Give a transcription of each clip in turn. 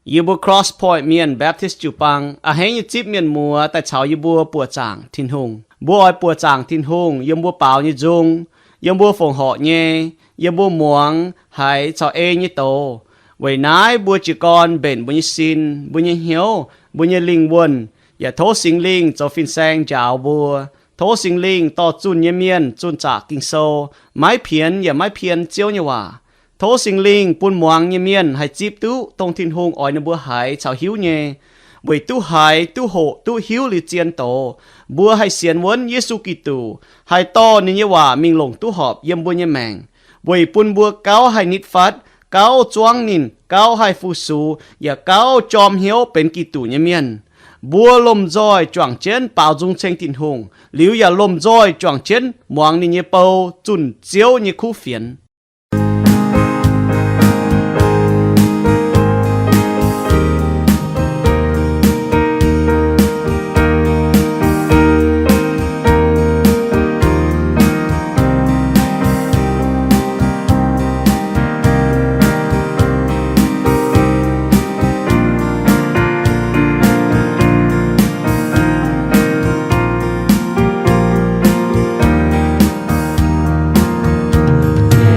Yie mbuo Cross Point Mienh Baptist jiu-baang a'hneiv nyei zipv mienh muoz daaih caux yie mbuo buoqc zaangc Tin-Hungh. Mbuo oix buoqc zaangc Tin-Hungh yiem mbuo baaux nyei nzung, yiem mbuo fongc horc nyei, yiem mbuo muangx haiz caux ei nyei doz. Weic naaiv mbuo jiez gorn mbenc mbuo nyei sin, mbuo nyei hnyouv, mbuo nyei lingh wuonh, yaac tov Singx Lingh zoux fin-saeng njaaux mbuo. Tov Singx Lingh dorh zunh nyei mienh zunh zaqc Ging-Sou, maiv pienx yaac maiv pien Ziouv nyei waac. Tov Singx Lingh bun muangx nyei mienh haih zipv duqv dongh Tin-Hungh oix ninh mbuo haiz caux hiuv nyei. Weic duqv haiz, duqv hoqc, duqv hiuv liuz zien doz, mbuo haih sienx wuonv Yesu Giduc, haih dorh ninh nyei waac mingh longc duqv horpc yiem mbuo nyei maengc, weic bun mbuo gauh haih nitv fatv, gauh zuangv ninh, gauh haih fu-sux, yaac gauh jorm hnyouv benx Giduc nyei mienh. Mbuo lomh nzoih juangc jienv baaux nzung ceng Tin-Hungh, liuz yaac lomh nzoih juangc jienv muangx ninh nyei bou zunh Ziouv nyei kuv fienx.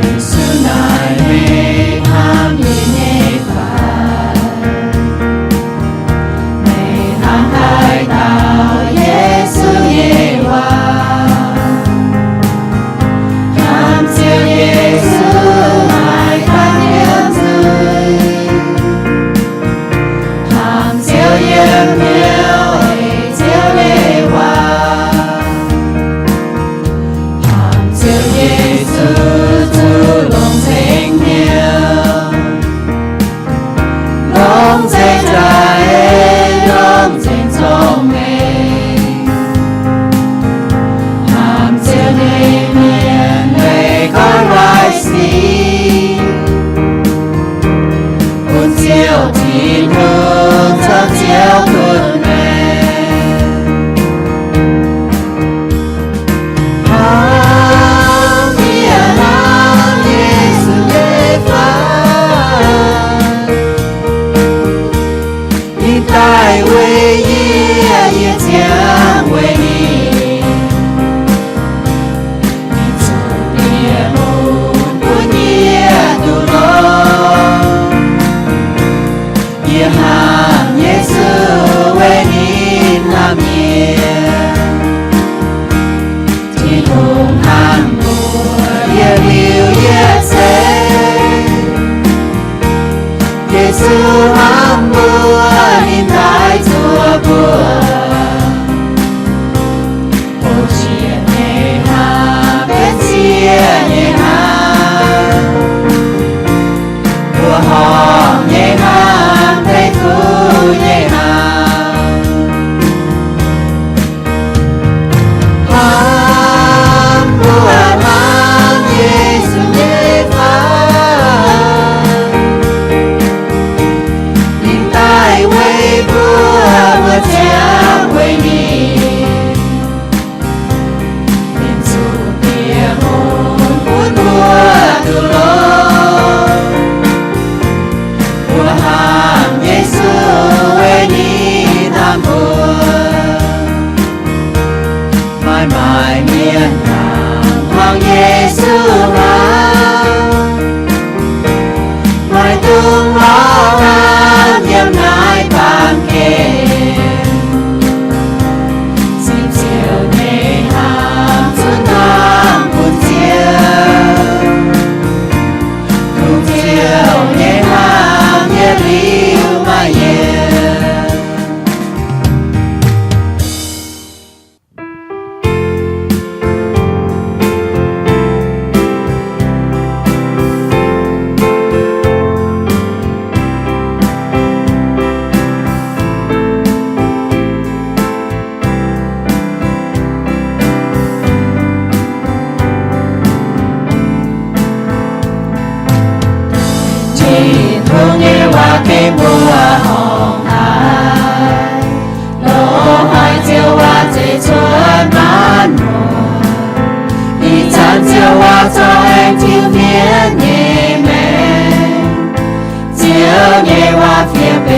Yesu naaic meih hnamv yie nyei fai? Meih hnamv haaix dauh Yesu nyei waac? Hnamv Ziouv Yesu maaih ganh yiem nzuih. Hnamv Ziouv yiem hnyouv ei Ziouv nyei waac. Hnamv Ziouv Yesu zuqc longc ceng hnyouv, longc ceng za'eix, longc ceng cong-mengh. Hnamv Ziouv nyei mienh meih goiv waaic sic, bun Ziouv Tin-Hungh caux Ziouv gunv meih. Hnamv yie, hnamv Yesu nyei fai? Ninh daaih weic yie, yie ziangh weic ninh. Ninh zuqc bieqc hungh bun yie duqv longx. Yie hnamv Yesu weic ninh hnamv yie. Tin-Hungh hnamv mbuo yietc liuz yietc seix. Yesu hnamv mbuo, ninh daaih zuov mbuo. Houv jiex nyei hnamv, betv jiex nyei hnamv, mbuoqc horpc nyei hnamv, betv kuv nyei hnamv. Hnamv mbuo hnamv Yesu nyei fai?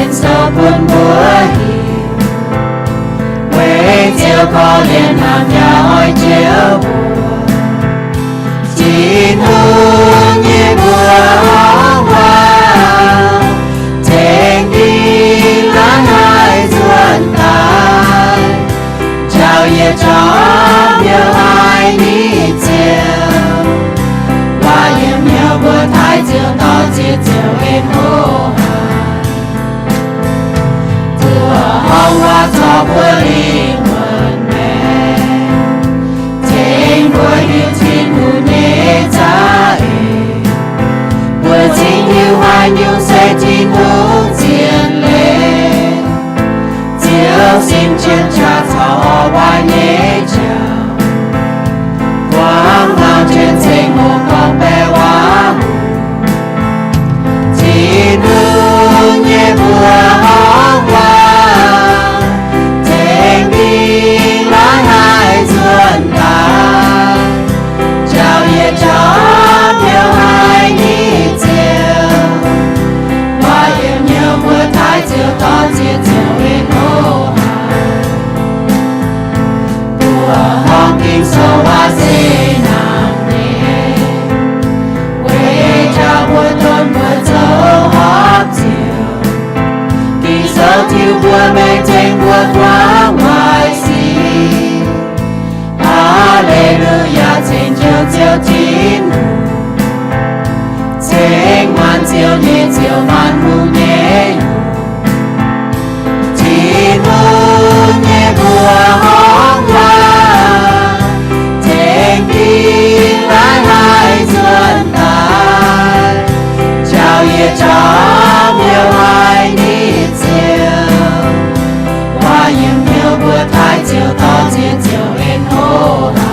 Ging-Sou bun mbuo hiuv, weic Ziouv korv-lienh hnamv yaac oix Ziouv mbuo. Tin-Hungh nyei mbuox horngh waac, tengx dingh laanh haih nzuonx daaih. Njaaux yietc jauv hnyouv haiz nitv Ziouv, waac yiem hnyouv mbuo taaih Ziouv, dorh ziex Ziouv en hlo haic. Mbuox horngh waac zorc mbuo lingh wuonh maengc, tengx mbuo hiuv Tin-Hungh nyei za'eix. Mbuo cingx hiuv haaix nyungc se Tin-Hungh zien leiz. Ziouv sin jienv jaax caux orv waac nyei jauv, buangv hmuangx jienv ceng-hungh gorngv baeqc waac. Tin-Hungh nyei mbuox horngh waac, tengx dingh laanh haih nzuonx daaih. Njaaux yietc jauv hnyouv haiz nitv Ziouv, waac yiem hnyouv mbuo taaih Ziouv, dorh ziex Ziouv en hlo haic. Mbuox horngh Ging-Sou waac se nangh nyei, weic njaaux mbuo donv mbuo zoux horpc Ziouv. Ging-Sou tiuv mbuo maengc, tengx mbuo buangv waaic sic. Haa^le^lu^yaa, ceng Njoux Ziouv Tin-Hungh, ceng maanc ziouv nyei Ziouv, maanc hungh nyei Tin-Hungh nyei mbuox horngh waac, tengx dingh laanh haih nzuonx daaih. Njaaux yietc jauv hnyouv haiz nitv Ziouv, waac yiem hnyouv mbuo taaih Ziouv, dorh ziex Ziouv en hlo haic.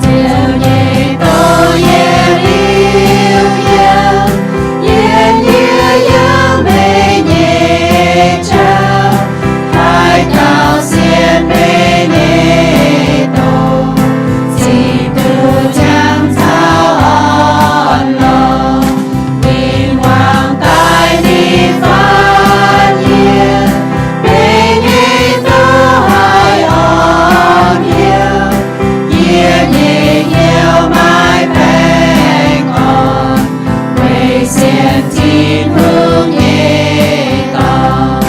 Ziouv nyei doz yietc liuz yiem, yietc liuz yiem meih nyei jauv. Haaix dauh sienx meih nyei doz, zinh duqv jangx taux orn-lorqc. Win-wangc daaih ninh fatv yie, meih nyei doz haih orn hnyouv. Yie nyei hnyouv maiv baengh orn, weic sienx Tin-Hungh nyei dorn.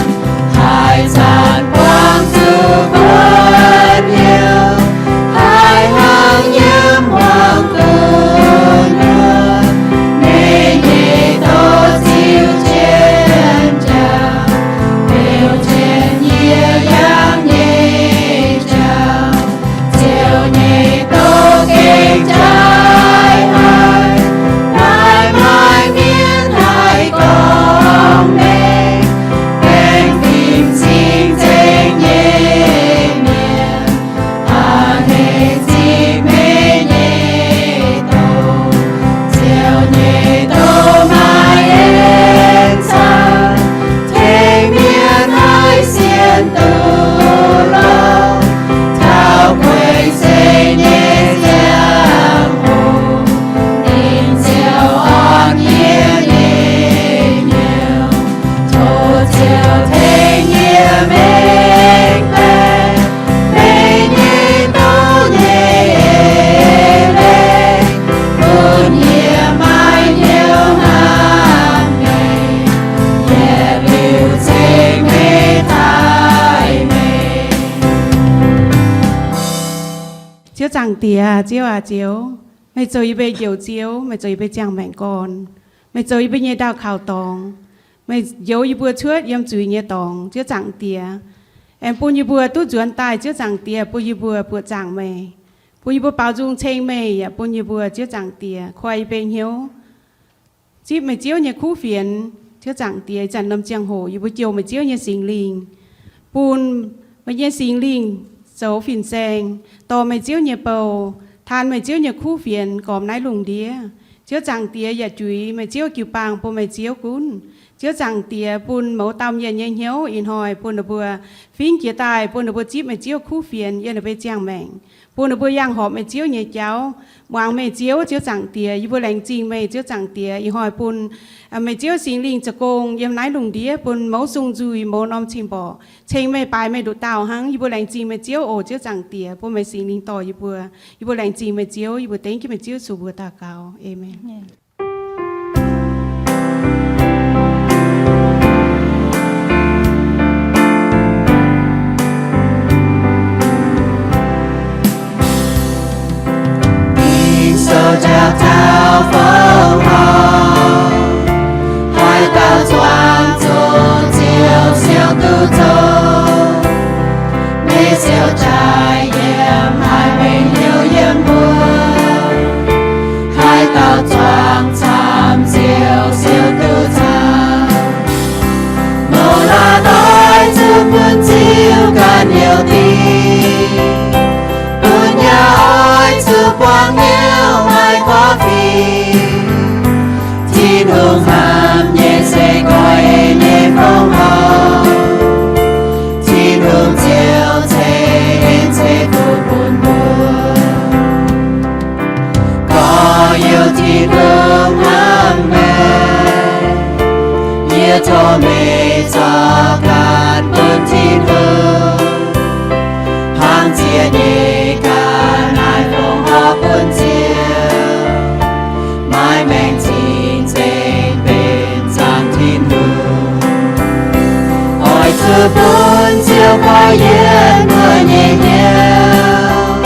Haaix zanc buangh zuqc kuonx hnyouv, haih hnangv yiem wuonh duqv nyuonh. Meih nyei doz ziux jienv jauv, beu jienv yie yangh nyei jauv. Ziouv nyei doz gengh jaaix haic, maaih maaih mienh haih gorngv mengh, baengh fim cing nzengc nyei mienh, a'hneiv ziqc meih nyei doz. Ziouv nyei doz maaih en cang, tengx mienh haih sienx duqv longx. Taux guei seix nyei ziangh hoc, ninh ziouc orn yie nyei hnyouv. Tov Ziouv tengx yie mengh baeqc meih nyei doz nyei eix leiz, bun yie maiv hnyouv hnamv meih, yietc liuz ceng meih, taaih meih. Ziouv Zaangc Diex, Ziouv aac Ziouv, meih zoux yie mbuo nyei Njoux Ziouv, meih zoux yie mbuo nyei ziangh maengc gorn, meih zoux yie mbuo nyei ndaauh kaux dorngx, meih njoux yie mbuo cuotv yiem zuiz nyei dorngx. Ziouv Zaangc Diex, aengx bun yie mbuo duqv nzuonx daaih. Ziouv Zaangc Diex, bun yie mbuo buoqc zaangc meih, bun yie mbuo baaux nzung ceng meih, yaac bun yie mbuo, Ziouv Zaangc Diex, koi yie mbuo hnyouv, zipv meih Ziouv nyei kuv fienx. Ziouv Zaangc Diex, ih zanc norm ziangh hoc yie mbuo jouh meih Ziouv nyei Singx Lingh, bun meih nyei Singx Lingh zoux fin-saeng, dorh meih Ziouv nyei bou Taan meih Ziouv nyei kuv fienx gormx naaiv lungh ndiev. Ziouv Zaangc Diex, yaac juix meih Ziouv jiu-baang bun meih Ziouv gunv. Ziouv Zaangc Diex, bun mouz dauh mienh nyei hnyouv ih hnoi bun ninh mbuo fingx jiez daaih, bun ninh mbuo zipv meih Ziouv kuv fienx yiem ninh mbuo nyei ziangh maengc, bun ninh mbuo yangh horpc meih Ziouv nyei jauv, muangx meih Ziouv. Ziouv Zaangc Diex, yie mbuo laengz zingh meih. Ziouv Zaangc Diex, ih hnoi bun meih Ziouv Singx Lingh zoux gong yiem naaiv lungh ndiev, bun mouz sung nzuih, mouz norm cing-mborqc, ceng meih, baaix meih nduqc dauh hnangv. Yie mbuo laengz zingh meih Ziouv oc. Ziouv Zaangc Diex, bun meih Singx Lingh dorh yie mbuo. Yie mbuo laengz zingh meih Ziouv. Yie mbuo dengv jienv meih Ziouv Yesu mbuox daux gaux. Aamen. Ging-Sou jauv taux fongc horc, haaix dauh zuangx zuqc Ziouv siou duqv zoqc. Meih siou jaaix yiem, haih mengh hnyouv yiem mbuo. Haaix dauh zuangx camv Ziouv siou duqv camv. Mouz laanh oix zuqc bun Ziouv ganh youh dingc, bun yaac oix zuqc buangh hnyouv maaih gorqv-fingx. Tin-Hungh hnamv nyei se nqoi nyei fongc horc. Tin-Hungh Ziouv ceix en ceix fuqv bun mbuo. Gorx-youz, Tin-Hungh hnamv meih. Yie tov meih zorc ganh bun Tin-Hungh, hnaangx ziex nyei ga'naaiv fongc horc bun Ziouv, maaih maengc cing-nzengc benx zaangc Tin-Hungh. Oix zuqc bun Ziouv goiv yietc muoz nyei hnyouv,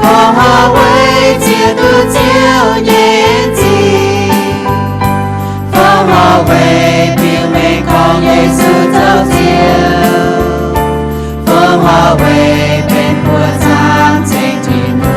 fongc horc weic ziex duqv Ziouv nyei en zingh, fongc horc weic biux mengh gorngv Yesu zoux Ziouv, fongc horc weic benx buoqc zaangc ceng Tin-Hungh.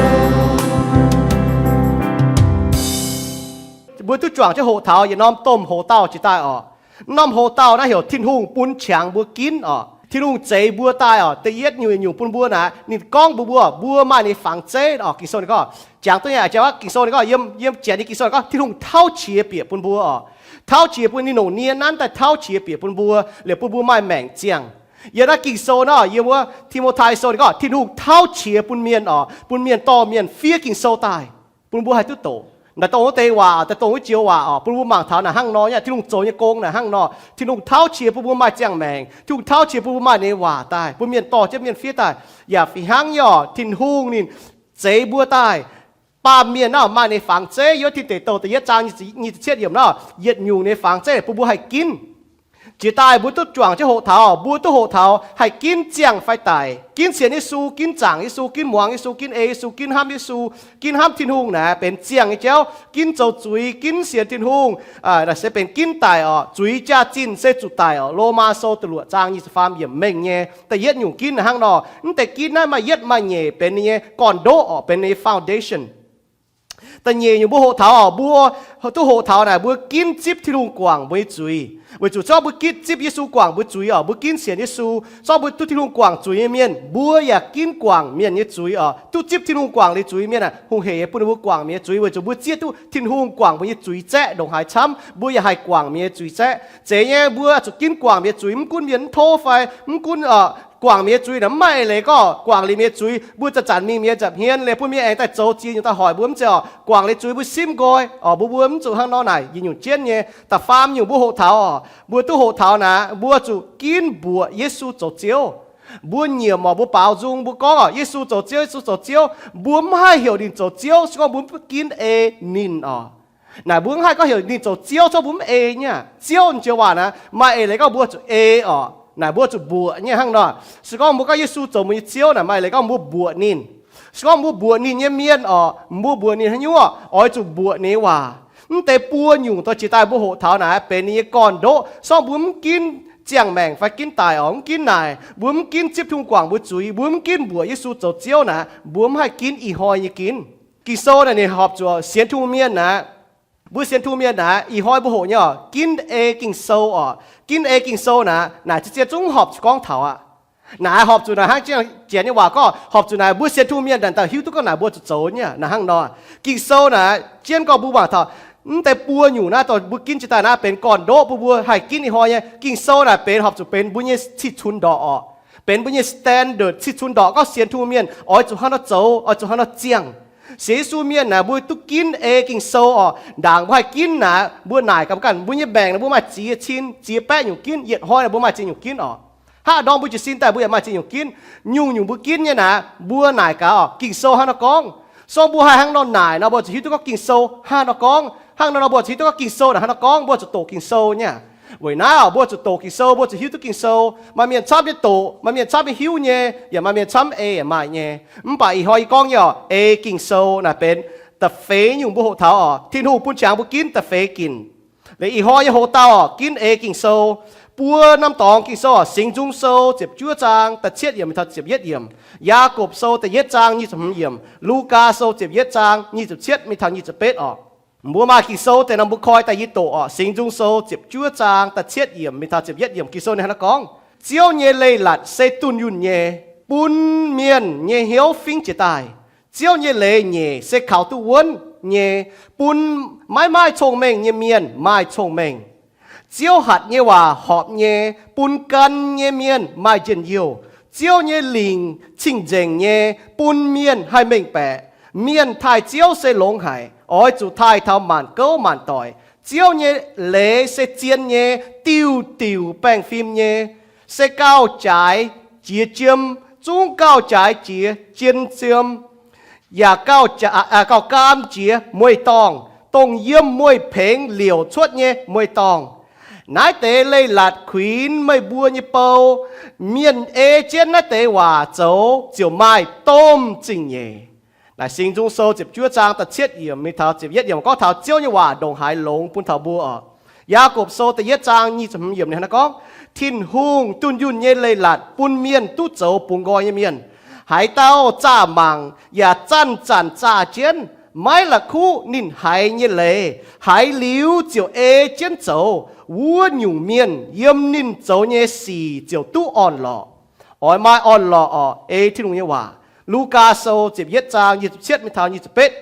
Mbuo duqv juangc jienv hoqc taux yietc norm domh hoc-dauh jiex daaih oc. Norm hoc-dauh naaiv heuc Tin-Hungh bun qangx mbuo ginv oc. Tin-Hungh zeix mbuo daaih oc. Da'yietv nyungc, nyungc bun mbuo naaic, ninh gorngv mbuox mbuo, mbuo maaih ninh fangx zeiv oc. Ging-Sou ninh gorngv, jangx duqv nyei a'jangv, Ging-Sou ninh gorngv, yiem, yiem janx nyei Ging-Sou ninh gorngv Tin-Hungh tauv qiex bieqc bun mbuo oc. Tauv qiex bun ninh longc nie nanv daaih tauv qiex bieqc bun mbuo, liuz bun mbuo maaih maengc ziangh. Yiem naaiv Ging-Sou nor, yiem wuov Ti^mo^tai Sou ninh gorngv Tin-Hungh tauv qiex bun mienh oc, bun mienh dorh mienh fiev Ging-Sou daaih, bun mbuo haih duqv doqc. Naaic dongh wuov deix waac oc, daaih dongh wuov joux waac oc, bun mbuo mangc taux naaic hnangv nor nyei, Tin-Hungh zoux nyei gong naaic hnangv nor. Tin-Hungh tauv qiex bun mbuo maaih ziangh maengc, Tin-Hungh tauv qiex bun mbuo maaih ninh nyei waac daaih, bun mienh dorh jienv mienh fiev daaih. Yaac fih hnangv nyei oc, Tin-Hungh ninh zeix mbuo daaih, baamh mienh nor maaih ninh fangx zeiv. Yiem Tin Deic Douh da'yietv zaang nyic ziepc cietv yiemc nor, yietc nyungc ninh fangx zeiv bun mbuo haih ginv. Jiex daaih mbuo duqv juangc jienv hoqc taux, mbuo duqv hoqc taux haih ginv ziangh fai daic, ginv sienx Yesu, ginv zaangc Yesu, ginv muangx Yesu, ginv ei Yesu, ginv hnamv Yesu, ginv hnamv Tin-Hungh naaic benx ziangh nyei jauv. Ginv zoux zuiz, ginv sienx Tin-Hungh, naaic se benx ginv daic oc. Zuiz jaax-zinh se zuqc daic oc. Lomaa Sou da'luoqc zaang nyic ziepc faam yiemc mengh nyei da'yietv nyungc ginv hnangv nor. Mv deix ginv naaiv maaih yietv maaih nyeic benx ninh nyei gorn-ndoqv oc, benx ninh nyei foundation. Da'nyeic nyungc mbuo hoqc taux oc, mbuo duqv hoqc taux naaic mbuo ginv zipv Tin-Hungh guangc mbuo nyei zuiz. Weic zuqc zorqv mbuo ginv zipv Yesu guangc mbuo zuiz oc, mbuo ginv sienx Yesu, zorqv mbuo duqv Tin-Hungh guangc zuiz nyei mienh, mbuo yaac ginv guangc mienh nyei zuiz oc. Duqv zipv Tin-Hungh guangc liuz zuiz mienh aah, hungh heic bun ninh mbuo guangc mienh nyei zuiz, weic zuqc mbuo zieqv duqv Tin-Hungh guangc mbuo nyei zuiz zaeqv ndongc haaix camv, mbuo yaac haih guangc mienh nyei zuiz zaeqv. Zeiz nyei, mbuo zuqc ginv guangc mienh nyei zuiz, mv gunv mienh mv tov fai mv gunv guangc mienh nyei zuiz naaic, mv maaih eix leiz gorngv guangc liuz mienh nyei zuiz, mbuo zanc-zanc mingh mienh nza'hmien liuz bun mienh aengx daaih zoux ziex nyungc daaih hoic mbuo mv zeiz oc. Guangc liuz zuiz mbuo simv nqoi oc, mbuo, mbuo mv zuqc hnangv nor naaic. Yietc nyungc jienv nyei, da'faam nyungc mbuo hoqc taux oc, mbuo duqv hoqc taux naaic, mbuo zuqc ginv mbuoqc Yesu zoux Ziouv. Mbuo nyiemc oc, mbuo baaux nzung, mbuo gorngv oc, Yesu zoux Ziouv, Yesu zoux Ziouv. Mbuo mv haih heuc ninh zoux Ziouv se gorngv mbuo mv ginv ei ninh oc. Naaic mbuo mv haih gorngv heuc ninh zoux Ziouv se gorngv mbuo mv ei nyei aqv. Ziouv nyei joux waac naaic maaih eix leiz gorngv mbuo zuqc ei oc. Naaic mbuo zuqc mbuoqc nyei hnangv nor. Se gorngv mbuo gorngv Yesu zoux mbuo nyei Ziouv naaic, maaih eix leiz gorngv mbuo mbuoqc ninh. Se gorngv mbuo mbuoqc ninh nyei mienh oc, mbuo mbuoqc ninh haaix nyungc oix zuqc mbuoqc ninh nyei waac. Mv deix buo nyungc dorh jiex daaih mbuo hoqc taux naaic benx ninh nyei gorn-ndoqv. Se gorngv mbuo mv ginv ziangh maengc fai ginv daic oc, mv ginv naaic, mbuo mv ginv zipv Tin-Hungh guangc mbuo zuiz, mbuo mv ginv mbuoqc Yesu zoux Ziouv naaic, mbuo mv haih ginv ih hnoi nyei ginv. Ging-Sou naaic ninh horpc zuqc sienx Tin-Hungh mienh naaic. Mbuo sienx Tin-Hungh mienh naaic, ih hnoi mbuo hoqc nyei oc, ginv ei Ging-Sou oc. Ginv ei Ging-Sou naaic, naaic zien-zien zungv horpc zuqc gorngv taux aqv. Naaic horpc zuqc naaic hnangv Janx nyei waac gorngv, horpc zuqc naaic mbuo sienx Tin-Hungh mienh naaic dauh hiuv duqv gorngv naaic mbuo zuqc zoux nyei naaic hnangv nor. Ging-Sou naaic jienv gorngv mbuo mangc taux mv deix buo nyungc naaiv dorh mbuo ginv jiex daaih naaiv benx gorn-ndoqv bun mbuo haih ginv ih hnoi nyei. Ging-Sou naaic benx horpc zuqc benx mbuo nyei cih cunx ndorqc orqc, benx mbuo nyei standard cih cunx ndorqc gorngv sienx Tin-Hungh mienh oix zuqc hnangv nor zoux, oix zuqc hnangv nor ziangh. Sienx Yesu mienh naaic mbuo duqv ginv ei Ging-Sou orqc. Ndaangc mbuo haih ginv naaic mbuo naaic gaax ganh mbuo nyei maengc naaic mbuo maaih ziex cin ziex baeqv nyungc ginv, yietc hnoi naaic mbuo maaih ziex nyungc ginv orqc. Haav ndorm mbuo jiez sin daaih mbuo yaac maaih ziex nyungc ginv. Nyungc-nyungc mbuo ginv nyei naaic mbuo naaic gaax orqc, Ging-Sou hnangv nor gorngv. So mbuo haih hnangv nor naaic nor mbuo zuqc hiuv duqv gorngv Ging-Sou hnangv nor gorngv. Hnangv nor nor mbuo zuqc hiuv duqv gorngv Ging-Sou naaic hnangv nor gorngv, mbuo zuqc doqc Ging-Sou nyei. Weic naaiv orqc, mbuo zuqc doqc Ging-Sou, mbuo zuqc hiuv duqv Ging-Sou. Maaih mienh camv nyei doqc, maaih mienh camv nyei hiuv nyei, yaac maaih mienh camv ei yaac maaih nyei. Mv baac ih hnoi yie gorngv nyei orqc, ei Ging-Sou naaic benx da'feix nyungc mbuo hoqc taux orqc, Tin-Hungh bun qangx mbuo ginv da'feix ginc. Liuz ih hnoi nyei hoc dauh orqc, ginv ei Ging-Sou. Buo norm dorngx Ging-Sou orqc, Singx Nzung Sou ziepc juov zaang da'cietv yiemc mingh taux ziepc yietv yiemc, Yaagorpc Sou da'yietv zaang nyic ziepc hmz yiemc, Lugaa Sou ziepc yietv zaang nyic ziepc cietv mingh taux nyic ziepc betv orqc. Mbuo maaih Ging-Sou deix nor mbuo koi daaih yie doqc orqc, Singx Nzung Sou ziepc juov zaang da'cietv yiemc mingh taux ziepc yietv yiemc. Ging-Sou ninh hnangv naaiv gorngv, Ziouv nyei leiz-latc se dunh yunh nyei, bun mienh nyei hnyouv fingv jiez daaih. Ziouv nyei leiz nyeic se kaux duqv wuonv nyei, bun maiv maaih cong-mengh nyei mienh maaih cong-mengh. Ziouv hatc nyei waac horpc nyei, bun gan nyei mienh maaih njien-youh. Ziouv nyei lingc cing-nzengc nyei, bun mienh haih mengh baeqc. Mienh taaih Ziouv se longx haic, oix zuqc taaih taux maanc gouv maanc doic. Ziouv nyei leiz se zien nyei, diuh diuc baengh fim nyei, se gauh jaaix jiex jiem, zungv gauh jaaix jiex jien jiem, yaac gauh gaam jiex mueiz-dorngh, dongh yiem mueiz-pengx liouc cuotv nyei mueiz-dorngh. Naaiv deix leiz-latc kuinx meih mbuo nyei bou. Mienh ei jienv naaiv deix waac zoux ziouc maaih domh zingh nyeic. Naaic Singx Nzung Sou ziepc juov zaang da'cietv yiemc mingh taux ziepc yietv yiemc gorngv taux Ziouv nyei waac ndongc haaix longx bun taux mbuo orqc. Yaagorpc Sou da'yietv zaang nyic ziepc hmz yiemc ninh hnangv naaiv gorngv, Tin-Hungh dunh yunh nyei leiz-latc bun mienh duqv zoux bungx nqoi nyei mienh. Haaix dauh zaah mangc yaac zanc-zanc zaah jienv, maiv la'kuqv ninh haiz nyei leiz, haiz liuz ziouc ei jienv zoux, wuov nyungc mienh yiem ninh zoux nyei sic ziouc duqv orn-lorqc. Oix maaih orn-lorqc orqc, ei Tin-Hungh nyei waac. Lugaa Sou ziepc yietv zaang nyic ziepc cietv mingh taux nyic ziepc betv.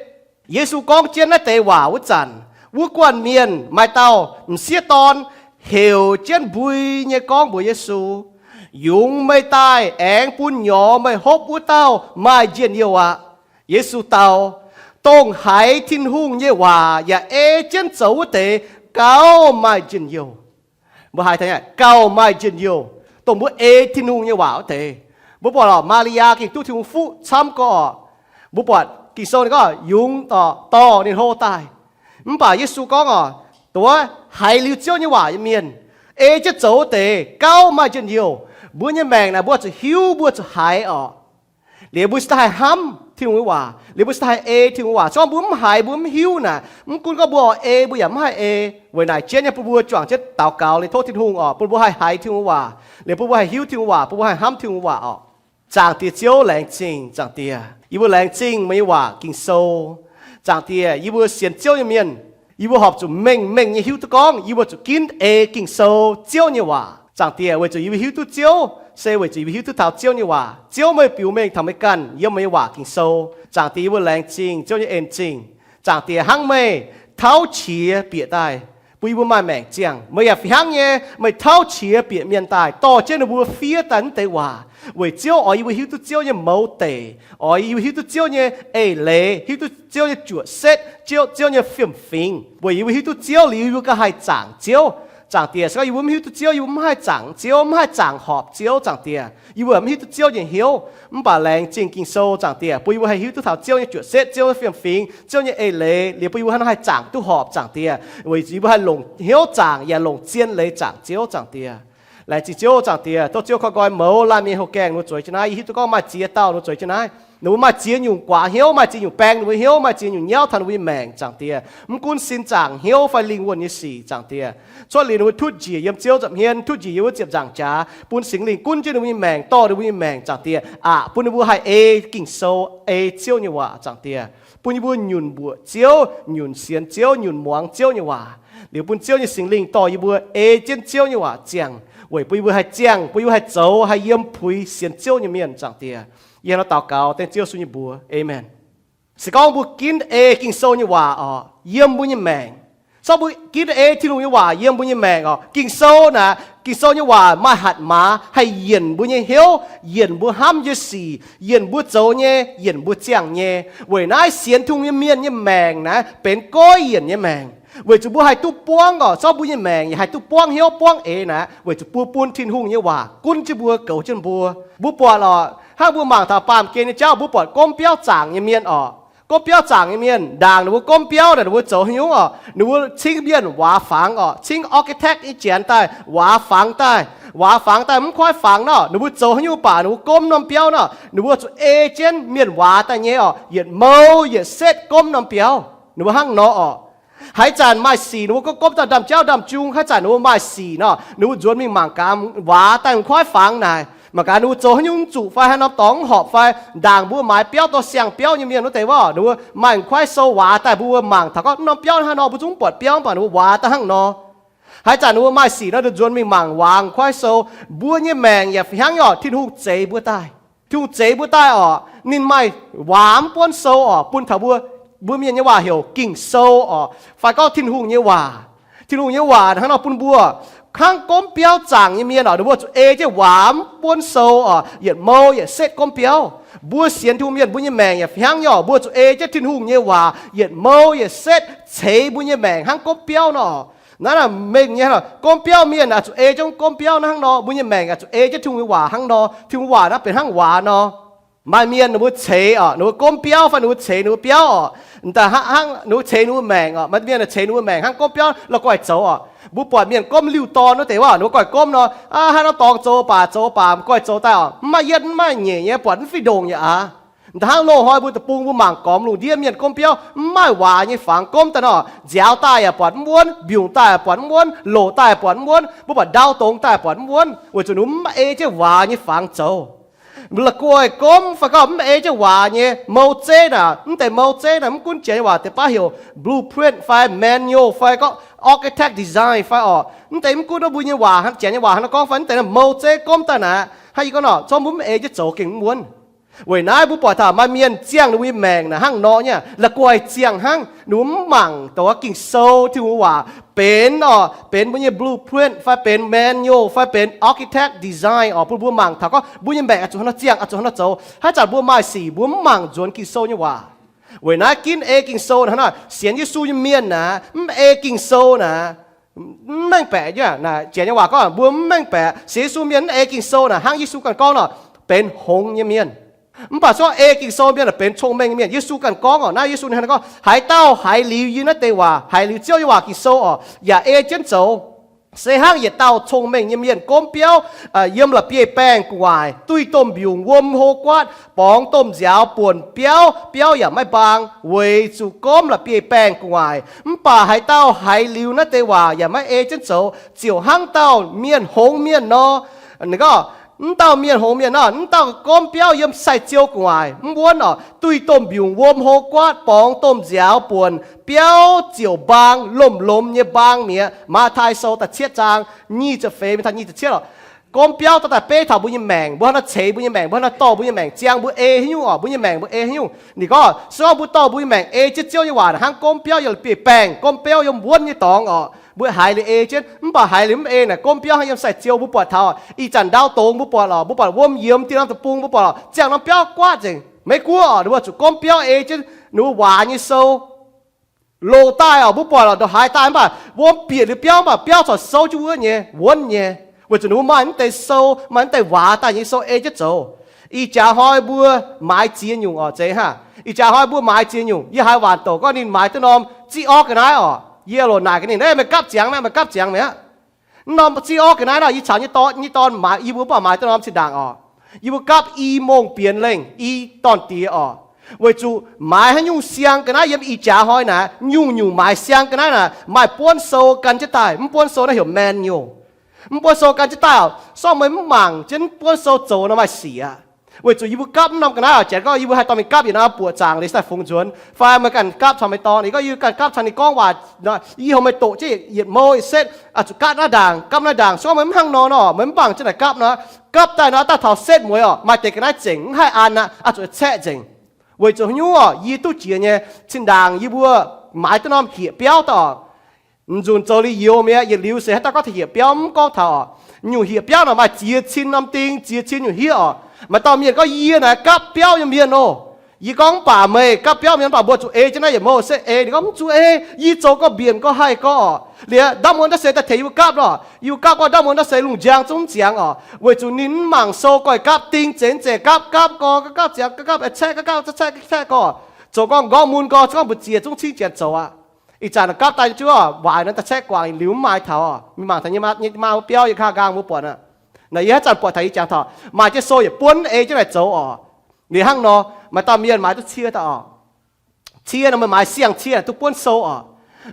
Yesu gorngv jienv naaiv deix waac wuov zanc, wuov guanh mienh maaih dauh m'sieqv dorn heuc jienv mbui nyei gorngv mbuox Yesu, Yungz meih daaih aengx bun nyorx meih hopv wuov dauh maaih njien-youh aqv. Yesu dau, Dongh haiz Tin-Hungh nyei waac yaac ei jienv zoux wuov deix gauh maaih njien-youh. Mbuo haiz taux gauh maaih njien-youh, dongh mbuo ei Tin-Hungh nyei waac wuov deix. Mbuo buatc lorqc, Maa^li^yaa gengh duqv Tin-Hungh fuqv camv gorx. Mbuo buatc Ging-Sou ninh gorngv yungz dorh, dorh ninh hlo daaih. Mv baac Yesu gorngv oc, dongh wuov haiz liuz Ziouv nyei waac nyei mienh, ei jienv zoux wuov deix gauh maaih njien-youh. Mbuo nyei maengc naaic mbuo zuqc hiuv, mbuo zuqc haiz orqc. Liuz mbuo cingx daaih haih hnamv Tin-Hungh nyei waac, liuz mbuo cingx daaih haih ei Tin-Hungh nyei waac. Se gorngv mbuo mv haiz, mbuo mv hiuv naaic, mv gunv gorngv mbuo oix ei, mbuo yaac mv haih ei. Weic naaic jienv nyei bun mbuo juangc jienv daux gaux liuz tov Tin-Hungh oc, bun mbuo haih haiz Tin-Hungh nyei waac, liuz bun mbuo haih hiuv Tin-Hungh nyei waac, bun mbuo haih hnamv Tin-Hungh nyei waac orqc. Zaangc Diex Ziouv, laengz zingh Zaangc Diex, yie mbuo laengz zingh meih nyei waac Ging-Sou. Zaangc Diex, yie mbuo sienx Ziouv nyei mienh, yie mbuo horpc zuqc mengh mengh nyei hiuv duqv gorngv yie mbuo zuqc ginv ei Ging-Sou, Ziouv nyei waac. Zaangc Diex, weic zuqc yie mbuo hiuv duqv Ziouv, se weic zuqc yie mbuo hiuv duqv taux Ziouv nyei waac. Ziouv meih biux mengh taux meih ganh yiem meih nyei waac Ging-Sou. Zaangc Diex, yie mbuo laengz zingh Ziouv nyei en zingh. Zaangc Diex, hnangv meih tauv qiex bieqc daaih bun yie mbuo maaih maengc ziangh, meih yaac fih hnangv nyei, meih tauv qiex bieqc mienh daaih, dorh jienv ninh mbuo fiev daaih mv deix waac, weic Ziouv oix yie mbuo hiuv duqv Ziouv nyei mouz deic, oix yie mbuo hiuv duqv Ziouv nyei eix leiz, hiuv duqv Ziouv nyei juoqc setv, Ziouv, Ziouv nyei fiem-fingx. Weic yie mbuo hiuv duqv Ziouv liuz, yie mbuo ganh haih zaangc Ziouv. Zaangc Diex, se gorngv yie mbuo mv hiuv duqv Ziouv, yie mbuo mv haih zaangc Ziouv, mv haih zaangc horpc Ziouv, Zaangc Diex. Yie mbuo mv hiuv duqv Ziouv nyei hnyouv. Mv baac laengz zingh Ging-Sou, Zaangc Diex, bun yie mbuo haih hiuv duqv taux Ziouv nyei juoqc setv, Ziouv nyei fiem-fingx, Ziouv nyei eix leiz, liuz bun yie mbuo hnangv haih zaangc duqv horpc, Zaangc Diex, weic zuqc yie mbuo haih longc hnyouv zaangc yaac longc zien leiz zaangc Ziouv, Zaangc Diex. Laengz zingh Ziouv, Zaangc Diex, tov Ziouv koi nqoi mouz laanh mienh houh gaengh ninh mbuo zueiz jienv naaiv. Yie hiuv duqv gorngv maaih ziex dauh ninh mbuo zueiz jienv naaiv. Ninh mbuo maaih ziex nyungc guaax hnyouv, maaih ziex nyungc baeng ninh mbuo hnyouv, maaih ziex nyungc nyauv taux ninh mbuo nyei maengc, Zaangc Diex. Mv gunv sin zaangc hnyouv fai lingh wuonh nyei sic, Zaangc Diex, cuotv liuz ninh mbuo tutv njiec yiem Ziouv nza'hmien, tutv njiec yiem wuov ziepc nzaangc jaax, bun Singx Lingh gunv jienv ninh mbuo nyei maengc, dorh ninh mbuo nyei maengc, Zaangc Diex, aqc bun ninh mbuo haih ei Ging-Sou, ei Ziouv nyei waac, Zaangc Diex, bun yie mbuo nyunc mbuoqc Ziouv, nyunc sienx Ziouv, nyunc muangx Ziouv nyei waac, liuz bun Ziouv nyei Singx Lingh dorh yie mbuo ei jienv Ziouv nyei waac ziangh. weic bun yie mbuo haih ziangh, bun yie mbuo haih zoux, haih yiem puix sienx Ziouv nyei mienh. Zaangc Diex, yie hnangv nor daux gaux dengv Ziouv Yesu nyei mbuox, aamen. Se gorngv mbuo ginv ei Ging-Sou nyei waac oc, yiem mbuo nyei maengc, se gorngv mbuo ginv ei Tin-Hungh nyei waac yiem mbuo nyei maengc oc, Ging-Sou naaic, Ging-Sou nyei waac maaih hatc maaz haih yienc mbuo nyei hnyouv, yienc mbuo hnamv nyei sic, yienc mbuo zoux nyei, yienc mbuo ziangh nyei. Weic naaiv sienx Tin-Hungh nyei mienh nyei maengc naaiv benx goiv yienc nyei maengc, weic zuqc mbuo haih duqv buangv oc, se gorngv mbuo nyei maengc yaac haih duqv buangv hnyouv buangv eix naaiv, weic zuqc bun, bun Tin-Hungh nyei waac gunv jienv mbuo, goux jienv mbuo. Mbuo buatc oc, hnangv mbuo mangc taux baamh gen nyei jauv, mbuo buatc gomv biauv zaangc nyei mienh oc. Gomv biauv zaangc nyei mienh, ndaangc ninh mbuo gomv biauv naaic, ninh mbuo zoux haaix nyungc oc? Ninh mbuo cingv mienh waac fangx oc, cingv architect nyei janx daaih waac fangx daaih, waac fangx daaih mv kuaaiv fangx nor, ninh mbuo zoux haaix nyungc baac ninh mbuo gomv norm biauv nor, ninh mbuo zuqc ei jienv mienh waac daaih nyei oc, yietc mou yietc setv gomv norm biauv. Ninh mbuo hnangv nor oc. Haaix zanc maaih sic ninh mbuo gorngv gomv daaih ndaamv-jauv ndaamv-jung, haaix zanc ninh mbuo maaih sic nor, ninh mbuo nzuonx mingh mangc gaax waac daaih m'kuaaiv fangx naaic, mangc gaax ninh mbuo zoux haaix nyungc zuqc fai haaix norm dorngx mv horpc fai. Ndaangc mbuo maaiz biauv dorh siang-biauv nyei mienh wuov deix wuov, ninh mbuo maaih m'kuaaiv sou waac daaih mbuo mangc taux gorngv norm biauv hnangv nor, mbuo zungv buatc biauv mv baac ninh mbuo waac daaih hnangv nor. Haaix zanc ninh mbuo maaih sic nor, ninh nzuonx mingh mangc waac m'kuaaiv sou. Mbuo nyei maengc yaac fih hnangv nyei oc, Tin-Hungh zeix mbuo daaih, Tin-Hungh zeix mbuo daaih oc, ninh maaih waac mv buonv sou oc, bun taux mbuo, mbuo mienh nyei waac heuc Ging-Sou oc, fai gorngv Tin-Hungh nyei waac. Tin-Hungh nyei waac hnangv nor bun mbuo hnangv gomv biauv zaangc nyei mienh oc, ninh mbuo zuqc ei jienv waac mv buonv sou oc, yietc mou yietc setv gomv biauv. Mbuo sienx Tin-Hungh mienh mbuo nyei maengc yaac fih hnangv nyei oc, mbuo zuqc ei jienv Tin-Hungh nyei waac yietc mou yietc setv ceix mbuo nyei maengc hnangv gomv biauv nor. Naaiv mengh nyei, gomv biauv mienh oix zuqc ei jienv gomv biauv hnangv nor, mbuo nyei maengc oix zuqc ei jienv Tin-Hungh nyei waac hnangv nor. Tin-Hungh waac naaiv benx hnangv waac nor. Maaih mienh ninh mbuo ceix oc, ninh mbuo gomv biauv fai ninh mbuo ceix ninh mbuo biauv oc, hnangv ninh mbuo ceix ninh mbuo maengc oc. Maaih mienh ceix ninh mbuo maengc hnangv gomv biauv la'guaih zoux oc. Mbuo buatc mienh gomv liuh dorn wuov deix wuov, ninh mbuo guaih gomv nor, hnangv nor dorngx zoux baac zoux baac guaih zoux daaih oc, mv maaih yietv mv maaih nyeic nyei, buatc mv fih ndongc yaac aqv. Hnangv loz-hnoi mbuo deic-bung mbuo mangc gormx lungh ndiev mienh gomv biauv mv maaih waac nyei fangx, gomv daaih nor, nziaaux daaih yaac buatc mv wuonv, mbiungc daaih yaac buatc mv wuonv, loc daaih yaac buatc mv wuonv, mbuo buatc ndau dongz daaih buatc mv wuonv, weic zuqc ninh mbuo mv ei jienv waac nyei fangx zoux. La'guaih gomv fai gorngv mv ei jienv waac nyei mou zeiv naaic, mv deix mou zeiv naaic mv gunv janx nyei waac deix baav heuc blueprint fai manual fai gorngv architect design fai oc, mv deix mv gunv mbuo nyei waac, janx nyei waac hnangv nor gorngv fai mv deix mou zeiv gomv daaih naaic, hnangv yie gorngv nor, zorqv mbuo mv ei jienv zoux gengh mv wuonv. Weic naaiv mbuo buatc taux maaih mienh ziangh ninh mbuo nyei maengc naaic hnangv nor nyei, la'guaih ziangh hnangv, ninh mbuo mv mangc dongh Ging-Sou Tin-Hungh waac benx oc, benx mbuo nyei blueprint fai benx manual fai benx architect design oc, bun mbuo mangc taux gorngv mbuo nyei maengc oix zuqc hnangv nor ziangh, oix zuqc hnangv nor zoux. Haaix zanc mbuo maaih sic mbuo mv mangc nzuonx Ging-Sou nyei waac. Weic naaiv ginv ei Ging-Sou naaic, hnangv nor sienx Yesu nyei mienh naaic mv ei Ging-Sou naaic, mv mengh baeqc nyei. Janx nyei waac gorngv mbuo mv mengh baeqc, sienx Yesu mienh mv ei Ging-Sou naaic hnangv Yesu ganh gorngv nor, benx hngongx nyei mienh. Mv baac se gorngv ei Ging-Sou mienh benx cong-mengh nyei mienh. Yesu ganh gorngv oc, naaiv Yesu ninh gorngv, haaix dauh haiz liuz yie naaiv deix waac, haiz liuz Ziouv nyei waac Ging-Sou oc, yaac ei jienv zoux, se hnangv yietc dauh cong-mengh nyei mienh gomv biauv yiem la'bieiv-baengh gu'nguaaic, duih domh mbiungc wuom hlo guaatv, borngz domh nziaaux buonc biauv, biauv yaac maiv mbaang, weic zuqc gomv la'bieiv-baengh gu'nguaaic. Mv baac haaix dauh haiz liuz naaiv deix waac yaac maiv ei jienv zoux, ziouc hnangv dauh mienh hngongx mienh nor. Ninh gorngv, mv dauh mienh hngongx mienh nor, mv dauh gomv biauv yiem sai-ziou gu'nguaaic mv wuonv oc, duih domh mbiungc wuom hlo guaatv, borngz domh nziaaux buonc, biauv ziouc mbaang, lomh lomh nyei mbaang mi'aqv. Matv^taai Sou da'cietv zaang nyic ziepc feix mingh taux nyic ziepc cietv oc. Gomv biauv daaih beiv taux mbuo nyei maengc, mbuo hnangv nor ceix mbuo nyei maengc, mbuo hnangv nor dorh mbuo nyei maengc, ziangh mbuo ei haaix nyungc oc, mbuo nyei maengc mbuo ei haaix nyungc. Ninh gorngv, se gorngv mbuo dorh mbuo nyei maengc ei jienv Ziouv nyei waac hnangv gomv biauv yiem la'bieiv-baengh, gomv biauv yiem wuonv nyei dorngx oc, mbuo haiz liuz ei jienv. Mv baac haiz liuz mv ei naaic, gomv biauv hnangv yiem sai-ziou mbuo buatc taux, ih zanc ndau dongz mbuo buatc oc, mbuo buatc wuom yiemx dieh norm deic-bung mbuo buatc oc, ziangh norm biauv guaatv nzengc. Meiv Guoqv oc, ninh mbuo zuqc gomv biauv ei jienv ninh mbuo waac nyei sou. Loz daaih oc, mbuo buatc oc, ndongc haaix daaih mv baac wuom bieqc liuz biauv, mv baac biauv corc souv jienv wuov nyei, wuonv nyei, weic zuqc ninh mbuo maaih mv deix sou, maaih mv deix waac daaih nyei sou ei jienv zoux. Ih jaax hnoi mbuo maaiz ziex nyungc oc, zeiz hnangv. Ih jaax hnoi mbuo maaiz ziex nyungc. Yie haiz waanc douc gorngv ninh maaiz duqv norm zipv organize oc. Yie loc naaic gaax ninh, Meih gapv ziangx mi'aqv, meih gapv ziangx mi'aqv. Norm zipv organize nor, yie caux nyei dorn, nyei dorn maaiz, yie mbuo mv baac maaiz duqv norm zinh ndaangc oc. Yie mbuo gapv i mongh bienx lengh i dorn-diex oc. Weic zuqc maaiz haaix nyungc siang ga'naaiv yiem ih jaax hnoi naaic, nyungc-nyungc maaiz siang ga'naaiv naaic maaih buonv sou gan jienv daaih. Mv buonv sou naaiv heuc manual. Mv buonv sou gan jienv daaih oc. Sorng meih mv mangc jienv buonv sou zoux nor maaih sic aqv. Weic zuqc yie mbuo gapv mv norm ga'naaiv oc, janx gorngv yie mbuo haih dorh mingh gapv yietc norm buoqc zaangc liuz daaih fungx nzuonx fai meih ganh gapv caux meih dorn, gorngv yie ganh gapv caux ninh gorngv waac, yie houc meih doqc jienv yietc mouh yietc setv, zuqc gapv naaiv ndaangc, gapv naaiv ndaangc. Se gorngv meih mv hnangv nor nor, meih mv mangc jienv naaic gapv nor, gapv daaih nor daaih taux setv mueiz oc, maaih deix ga'naaiv zengc mv haih an aqv, zuqc caeqv nzengc. Weic zuqc haaix nyungc oc, yie duqv jiex nyei, zinh ndaangc yie mbuo maaiz duqv norm hieqc biauv daaih oc, nzunc zoux liuz youz mi'aqv. Yietc liuz se haaix dauh gorngv taux hieqc biauv mv gorngv taux oc, nyungc hieqc biauv nor maaih ziex cin norm ding, ziex cin nyungc hieqv oc. Maaih dauh mienh gorngv, yie naaic gapv biauv nyei mienh oc. Yie gorngv, mv baac meih gapv biauv mienh, mv baac mbuo zuqc ei jienv naaiv yietc mouh setv ei. Ninh gorngv, mv zuqc ei, yie zoux gauh mbienc gauh haih gorngv oc. Liuz ndaamv wuov ndaav se daaih tengx yie mbuo gapv nor, yie mbuo gapv gorngv ndaamv wuov ndaav se lungh njang zungv mv ziangx oc, weic zuqc ninh mv mangc sou, goiv gapv ding, zengx zengc gapv, gapv gorx gapv, gapv ziangx gapv, gapv caeqv gapv, gapv caeqv gapv, caeqv gorx, zoux gorngv nqorngv mun gorx, gorngv mbu'ziex zungv cingv janx zoux aqv. Ih zanc gapv daaih jienv waaic nor daaih caeqv guangc liuz mv maaih taux oc. Mingh mangc taux nyei maa, nyei maa wuov biauv yie nqa'haav nqaang mbuo buatc aqv. Naaic yie haaix zanc buatc taux yie jangx taux maaih jienv sou yietc buonv mv ei jienv naaic zoux oc. Liuz hnangv nor, maaih dauh mienh maaiz duqv cie daaih oc. Cie nor meih maaiz siang-cie duqv buonv sou oc.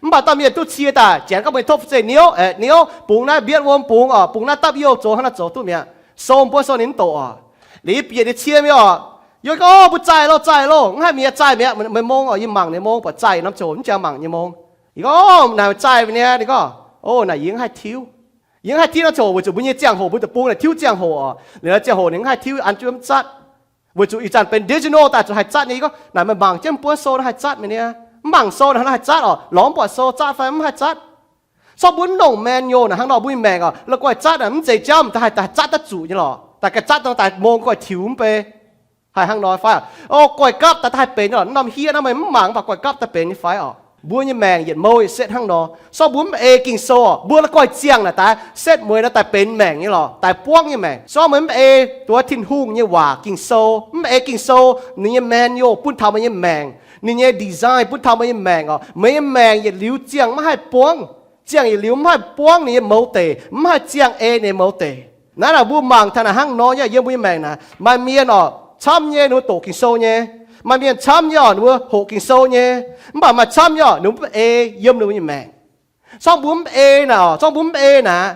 Mv baac dauh mienh duqv cie daaih, janx gorngv meih tov fu-zeiv niouv, niouv bungx naaiv mbietv wuom bungx oc, bungx naaiv dapv youh zoux hnangv naaiv zoux duqv mi'aqv. Sou mv buonv sou ninh mv doqc oc. Liuz yie bieqc ninh cie mingh oc. Yie gorngv, mbuo zaih loh, zaih loh. Mv haih mi'aqv, zaih mi'aqv. Meih mong oc, yie mangc ninh mong, buatc zaih norm ziangh hoc mv jangx mangc nyei mong. Yie gorngv, naaic zaih mi'aqv. Ninh gorngv, o, naaic yie mv haih tiuv. Yie mv haih tiuv norm ziangh hoc weic zuqc mbuo nyei ziangh hoc mbuo deic-bung naaic tiuv ziangh hoc oc. Liuz norm ziangh hoc ninh mv haih tiuv, an jienv mv zatv. Weic zuqc ih zanc benx digital daaih zuqc haih zatv nyei. Yie gorngv, naaic meih mangc jienv mv buonv sou naaiv haih zatv mi'aqv. Mv mangc sou naaic hnangv naaiv haih zatv oc. Lorz mv buatc sou zatv fai mv haih zatv. Sorng mbuo mv longc manual naaic hnangv nor mbuo nyei maengc oc, la'guaih zatv naaic mv zeiz jauv daaih haih zatv daaih zuqc nyei lorqc. Daaih ganh zatv daaih mong guaih tiux mv bei. Haih hnangv nor fai oc? Goiv gapv daaih haih benx nyei lorqc. Norm hiev naaiv meih mv mangc mv baac goiv gapv daaih benx nyei fai oc? Mbuo nyei maengc yietc mouh yietc setv hnangv nor. Sorng mbuo mv ei Ging-Sou oc, mbuo la'guaih ziangh naaic daaih setv mueiz nor daaih benx maengc nyei lorqc, daaih buangv nyei maengc. Sorng meih mv ei duqv Tin-Hungh nyei waac Ging-Sou, mv ei Ging-Sou, ninh nyei manual bun taux meih nyei maengc, ninh nyei design bun taux meih nyei maengc oc, meih nyei maengc yietc liuz ziangh maiv haih buangv. Ziangh yietc liuz mv haih buangv ninh nyei mouz deic, mv haih ziangh ei ninh nyei mouz deic. Naaiv naaic mbuo mangc taux naaic hnangv nor nyei, yiem mbuo nyei maengc naaic maaih mienh oc camv nyei ninh mbuo doqc Ging-Sou nyei. Maaih mienh camv nyei oc ninh mbuo hoqc Ging-Sou nyei. Mv baac maaih camv nyei oc ninh mbuo mv ei yiem ninh mbuo nyei maengc. Sorng mbuo mv ei naaic oc, sorng mbuo mv ei naaic,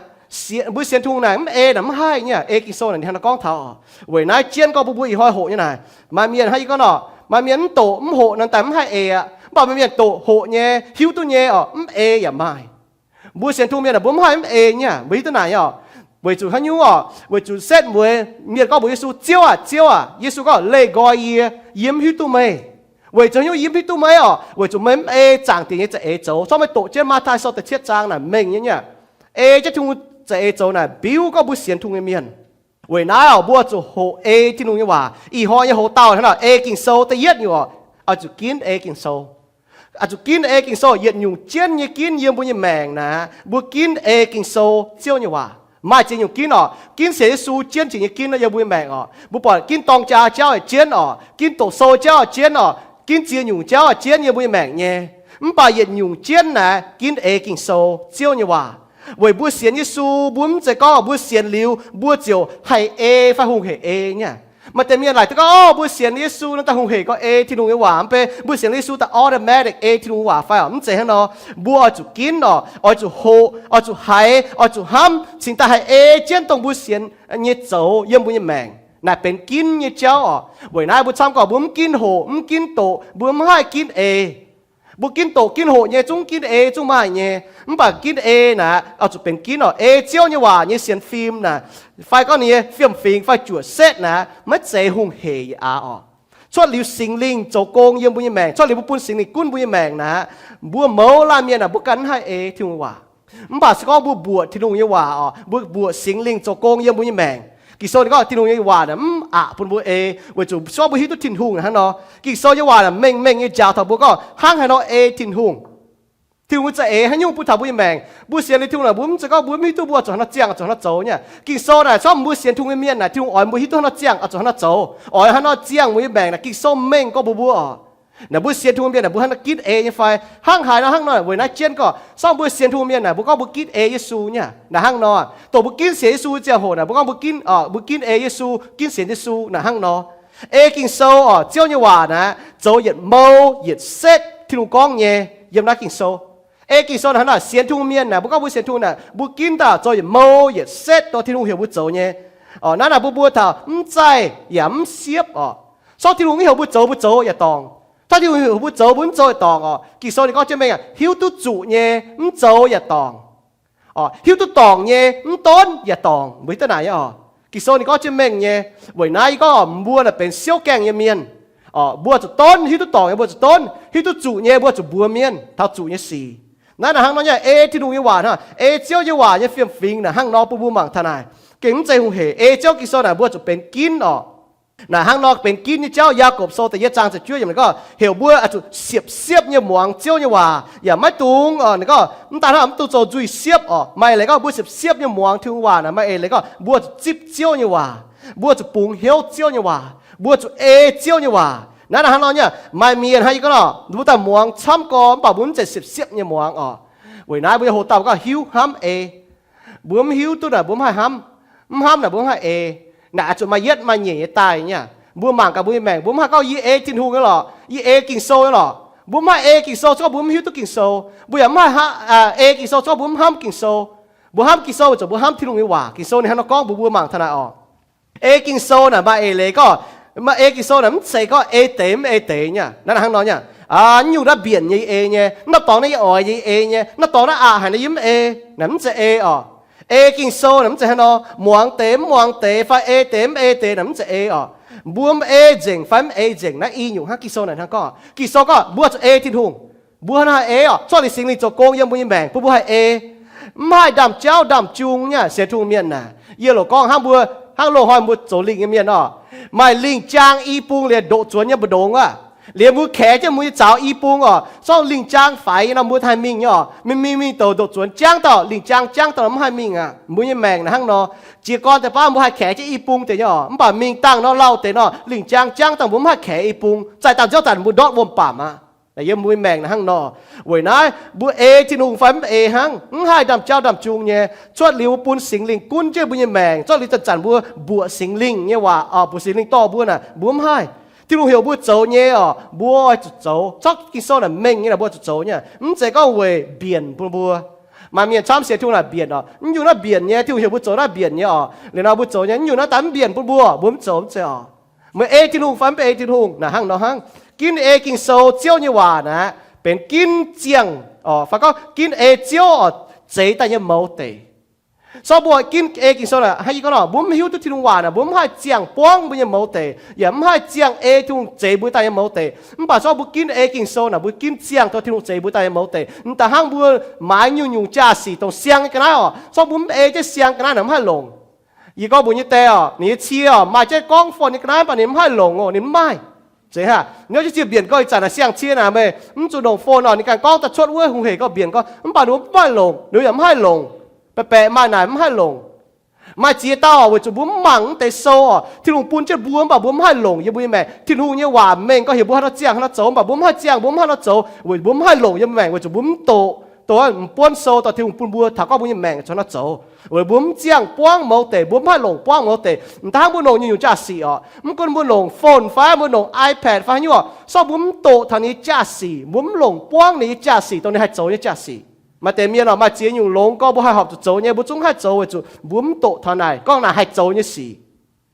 mbuo sienx Tin-Hungh naaic mv ei naaic mv haih nyei. Ei Ging-Sou naaic ninh hnangv naaiv gorngv taux oc. Weic naaiv jienv gorngv mbuo mbuo ih hnoi hoqc nyei naaic, maaih mienh hnangv yie gorngv nor, maaih mienh mv doqc mv hoqc naaic daaih mv haih ei aqv. Mv baac maaih mienh doqc hoqc nyei, hiuv duqv nyei oc, mv ei yaac maaih. Mbuo sienx Tin-Hungh mienh naaic mbuo mv haih mv ei nyei, mbuo hiuv duqv naaic nyei oc. Weic zuqc haaix nyungc oc? Weic zuqc setv mueiz mienh gorngv mbuox Yesu, Ziouv aac, Ziouv aac. Yesu gorngv, leih nqoi yie, yie mv hiuv duqv meih. Weic zuqc haaix nyungc yie mv hiuv duqv meih oc? Weic zuqc meih mv ei zaangc Diex nyei za'eix zoux. Sorng meih doqc jienv Matv^taai Sou da'cietv zaang naaic mengh nyei nyei, ei jienv Tin-Hungh za'eix zoux naaic biuv gorngv mbuo sienx Tin-Hungh nyei mienh. Weic naaiv oc mbuo zuqc hoqc ei Tin-Hungh nyei waac. Ih hnoi nyei hoc-dauh hnangv naaic ei Ging-Sou da'yietv nyungc oc, oix zuqc ginv ei Ging-Sou. Oix zuqc ginv ei Ging-Sou yietc nyungc jienv nyei ginv yiem mbuo nyei maengc naaic, mbuo ginv ei Ging-Sou, Ziouv nyei waac. Maaih ziex nyungc ginv oc. Ginv sienx Yesu jienv jiex nyei ginv yiem mbuo nyei maengc oc. Mbuo buatc ginv dorng jaa jauv aac jienv oc, ginv doqc sou jauv aac jienv oc, ginv ziex nyungc jauv aac jienv yiem mbuo nyei maengc nyei. Mv baac yietc nyungc jienv naaic ginv ei Ging-Sou, Ziouv nyei waac. Weic mbuo sienx Yesu, mbuo mv zeiz gorngv mbuo sienx liuz mbuo ziouc haih ei fai hungh hec ei nyei. Maaih deix mienh laaic duqv gorngv, o, mbuo sienx Yesu nor daaih hungh hec gorngv ei Tin-Hungh nyei waac mv bei, mbuo sienx Yesu daaih automatic ei Tin-Hungh waac fai oc? Mv zeiz hnangv nor. Mbuo oix zuqc ginv oc, oix zuqc hoqc, oix zuqc haiz, oix zuqc hnamv cingx daaih haih ei jienv dongh mbuo sienx nyei zoux yiem mbuo nyei maengc. Naaic benx ginv nyei jauv oc. Weic naaiv mbuo camv gorngv mbuo mv ginv hoqc, mv ginv doqc, mbuo mv haih ginv ei. Mbuo ginv doqc ginv hoqc nyei zungv ginv ei zungv maaih nyei. Mv baac ginv ei naaic oix zuqc benx ginv oc. Ei Ziouv nyei waac nyei sienx fim naaic, fai gorngv ninh nyei fiem-fingx fai juoqc setv naaic, maiv zeiz hungh hec yaac aav oc. Cuotv liuz Singx Lingh zoux gong yiem mbuo nyei maengc, cuotv liuz mbuo bun Singx Lingh gunv mbuo nyei maengc naaic, mbuo mouz laanh mienh naaic mbuo ganh mv haih ei Tin-Hungh waac. Mv baac se gorngv mbuo mbuoqc Tin-Hungh nyei waac oc, mbuo mbuoqc Singx Lingh zoux gong yiem mbuo nyei maengc. Ging-Sou ninh gorngv Tin-Hungh nyei waac naaic mv aqc bun mbuo ei, weic zuqc se gorngv mbuo hiuv duqv Tin-Hungh hnangv nor. Ging-Sou nyei waac naaic mengh mengh nyei njaaux taux mbuo gorngv hnangv haaix nor ei Tin-Hungh. Tin-Hungh za'eix haaix nyungc bun taux mbuo nyei maengc. Mbuo sienx liuz Tin-Hungh naaic mbuo mv zeiz gorngv mbuo mv hiuv duqv mbuo zuqc haaix nor ziangh, zuqc haaix nor zoux nyei. Ging-Sou naaic se gorngv mbuo sienx Tin-Hungh nyei mienh naaic Tin-Hungh oix mbuo hiuv duqv haaix nor ziangh, zuqc haaix nor zoux, oix haaix nor ziangh mbuo nyei maengc naaic Ging-Sou mengh gorngv mbuox mbuo oc. Naaic mbuo sienx Tin-Hungh mienh naaic mbuo hnangv naaiv ginv ei nyei fai? Hnangv haaix nor hnangv nor, weic naaiv jienv gorngv se gorngv mbuo sienx Tin-Hungh mienh naaic mbuo gorngv mbuo ginv ei Yesu nyei naaic hnangv nor. Dongh mbuo ginv sienx Yesu ziangh hoc naaic mbuo gorngv mbuo ginv, mbuo ginv ei Yesu, ginv sienx Yesu naaic hnangv nor. Ei Ging-Sou oc, Ziouv nyei waac naaic zoux yietc mouh yietc setv Tin-Hungh gorngv nyei yiem naaiv Ging-Sou. Ei Ging-Sou naaic hnangv naaic sienx Tin-Hungh mienh naaic mbuo gorngv mbuo sienx Tin-Hungh naaic mbuo ginv daaih zoux yietc mouh yietc setv dongh Tin-Hungh heuc mbuo zoux nyei. Naaiv naaic mbuo mbuo taux mv zaih yaac mv siepv orqc. Sortv Tin-Hungh heuc mbuo zoux, mbuo zoux yaac dorngc. Tov Tin-Hungh heuc mbuo zoux, mbuo mv zoux yaac dorngc orqc. Ging-Sou ninh gorngv jienv mengh aqv, hiuv duqv zuqc nyei mv zoux yaac dorngc. Hiuv duqv dorngc nyei mv donv yaac dorngc. Mbuo hiuv duqv naaic nyei orqc. Ging-Sou ninh gorngv jienv mengh nyei. Weic naaiv yie gorngv mbuo naaic benx siouv gaengh nyei mienh. Mbuo zuqc donv, hiuv duqv dorngc nyei mbuo zuqc donv, hiuv duqv zuqc nyei mbuo zuqc mbuox mienh taux zuqc nyei sic. Naaiv naaic hnangv nor nyei, ei Tin-Hungh nyei waac hnangv, ei Ziouv nyei waac nyei fiem-fingx naaic hnangv nor bun mbuo mangc taux naaic gengh mv zeiz hungh heic. Ei Ziouv Ging-Sou naaic mbuo zuqc benx ginv orqc. Naaic hnangv nor benx ginv nyei jauv, Yaagorpc Sou da'yietv zaang ziepc juov yiemc ninh gorngv heuc mbuo zuqc siepv-siepv nyei muangx Ziouv nyei waac, yaac maiv dungx, ninh gorngv mv daaih hnangv mv dungx zoux nzuih siepv orqc. Maaih leiz gorngv mbuo siepv-siepv nyei muangx Tin-Hungh waac naaic, maaih eix leiz gorngv mbuo zuqc zipv Ziouv nyei waac, mbuo zuqc bungx hnyouv Ziouv nyei waac, mbuo zuqc ei Ziouv nyei waac. Naaiv naaic hnangv nor nyei, maaih mienh hnangv yie gorngv nor, mbuo daaih muangx camv gorx mv baac mbuo mv zeiz siepv-siepv nyei muangx orqc. Weic naaiv mbuo nyei hoc dauh gorngv hiuv hnamv ei. Mbuo mv hiuv duqv naaic mbuo mv haih hnamv, mv hnamv naaic mbuo mv haih ei. Naaic zuqc maaih yietv maaih nyeic nyei daaih nyei. Mbuo mangc gaax mbuo nyei maengc, mbuo mv haih gorngv yie ei Tin-Hungh nyei lorqc, yie ei Ging-Sou nyei lorqc. Mbuo mv haih ei Ging-Sou se gorngv mbuo mv hiuv duqv Ging-Sou. Mbuo yaac mv haih ei Ging-Sou se gorngv mbuo mv hnamv Ging-Sou. Mbuo hnamv Ging-Sou weic zuqc mbuo hnamv Tin-Hungh nyei waac. Ging-Sou ninh hnangv nor gorngv mbuox mbuo mangc taux naaic orqc. Ei Ging-Sou naaic maaih eix leiz gorngv, maaih ei Ging-Sou naaic mv zeiz gorngv ei deix mv ei deix nyei. Naaiv hnangv nor nyei, nyungc naaiv mbienc nyei ei nyei, naaiv dorngx naaiv yie oix nyei ei nyei, naaiv dorngx naaiv aqc haic naaiv yie mv ei, naaic mv zeiz ei orqc. Ei Ging-Sou naaic mv zeiz hnangv nor, muangx deix mv muangx deix fai ei deix mv ei deix naaic mv zeiz ei orqc. Mbuo mv ei nzengc fai mv ei nzengc naaiv i nyungc hnangv Ging-Sou naaic hnangv gorngv. Ging-Sou gorngv mbuo zuqc ei Tin-Hungh. Mbuo hnangv haaix ei orqc? Cuotv liuz Singx Lingh zoux gong yiem mbuo nyei maengc bun mbuo haih ei. Mv haih ndaamv-jauv ndaamv-jung nyei sienx Tin-Hungh mienh naaic. Yie loc gorngv hnangv mbuo, hnangv loz-hnoi mbuo zoux lingh nyei mienh orqc, maaih lingh jaang i bung liuz ndoqc zuonx nyei mbu'ndongx aqv. Liuz mbuo kaex jienv mbuo nyei zaux i bung orqc, zorqv lingh jaang faix nyei nor mbuo haih mingh nyei orqc. Mingh mingh mingh douc ndoqc zuonx jangv dauh, lingh jaang jangv dauh mv haih mingh aqv. Mbuo nyei maengc naaic hnangv nor. Jiez gorn deix baav mbuo haih kaex jienv i bung deix nyei orqc, mv baac mingh dangh nor lauh deix nor, lingh jaang jangv dangh mbuo mv haih kaex i bung. Zaih dangh ziouv zanc mbuo ndortv wuom-bamc aqv. Naaic yiem mbuo nyei maengc naaic hnangv nor. Weic naaiv mbuo ei Tin-Hungh fai mv ei hnangv, mv haih ndaamv-jauv ndaamv-jung nyei. Cuotv liuz mbuo bun Singx Lingh gunv jienv mbuo nyei maengc, cuotv liuz zanc-zanc mbuo mbuoqc Singx Lingh nyei waac, mbuoqc Singx Lingh dorh mbuo naaic, mbuo mv haih. Tin-Hungh heuc mbuo zoux nyei orqc, mbuo oix zuqc zoux. Zorqv Ging-Sou naaic mengh nyei naaic mbuo zuqc zoux nyei, mv zeiz gorngv weic mbienc bun mbuo. Maaih mienh camv sienx Tin-Hungh naaic mbienc orqc, mv nyungc naaiv mbienc nyei, Tin-Hungh heuc mbuo zoux naaiv mbienc nyei orqc. Liuz nor mbuo zoux nyei, mv nyungc naaiv daaih mv mbienc bun mbuo, mbuo mv zoux, mv zeiz orqc. Meih ei Tin-Hungh fai mv ei Tin-Hungh naaic hnangv nor hnangv. Ginv ei Ging-Sou, Ziouv nyei waac naaic benx ginv ziangh orqc, fai gorngv ginv ei Ziouv orqc zeix daaih nyei mouz deic. Sortv mbuo ginv ei Ging-Sou naaic, hnangv yie gorngv nor, mbuo mv hiuv duqv Tin-Hungh waac naaic, mbuo mv haih ziangh buangv mbuo nyei mouz deic, yaac mv haih ziangh ei Tin-Hungh zeix mbuo daaih nyei mouz deic. Mv baac sortv mbuo ginv ei Ging-Sou naaic, mbuo ginv ziangh taux Tin-Hungh zeix mbuo daaih nyei mouz deic. M'daaih hnangv mbuo maaiz nyungc-nyungc jaa-sic dongh siang nyei ga'naaiv orqc, sortv mbuo mv ei jienv siang ga'naaiv naaic mv haih longc. Yie gorngv mbuox nyei die orqc, ninh nyei cie orqc maaih jienv gorngv phone nyei ga'naaiv, mv baac ninh mv haih longc oc, ninh mv maaih. Zeiz haaix nor jienv ziec mbienc gorngv ih zanc naaic siang-cie naaic meih mv zuqc longc phone orqc, ninh ganh gorngv daaih cuotv wuov hungh hec gorngv mbienc gorngv, mv baac ninh mv maaih longc, ninh yaac mv haih longc. Baeqc baeqc maaih naaic mv haih longc. Maaih ziex dauh orqc, weic zuqc mbuo mv mangc mv deix sou orqc, Tin-Hungh bun jienv mbuo mv baac mbuo mv haih longc yiem mbuo nyei maengc. Tin-Hungh nyei waac mengh gorngv heuc mbuo haaix nor ziangh haaix nor zoux, mv baac mbuo mv haih ziangh, mbuo mv haih nor zoux, weic mbuo mv haih longc yiem maengc, weic zuqc mbuo mv doqc, doqc m'buonv sou dorh Tin-Hungh bun mbuo taux gorngv mbuo nyei maengc zoux nor zoux. Weic mbuo mv ziangh buangv mouz deic, mbuo mv haih longc buangv mouz deic. M'daaih hnangv mbuo longc nyungc-nyungc jaa-sic orqc, mv gunv mbuo longc phone fai mbuo longc iPad fai haaix nyungc orqc, sortv mbuo mv doqc taux ninh nyei jaa-sic, mbuo mv longc buangv ninh nyei jaa-sic dongh ninh haih zoux nyei jaa-sic. Maaih deix mienh orqc, maaih ziex nyungc longx gorngv mbuo haih horpc zuqc zoux nyei, mbuo zungv haih zoux weic zuqc mbuo mv doqc taux naaic gorngv naaic haih zoux nyei sic.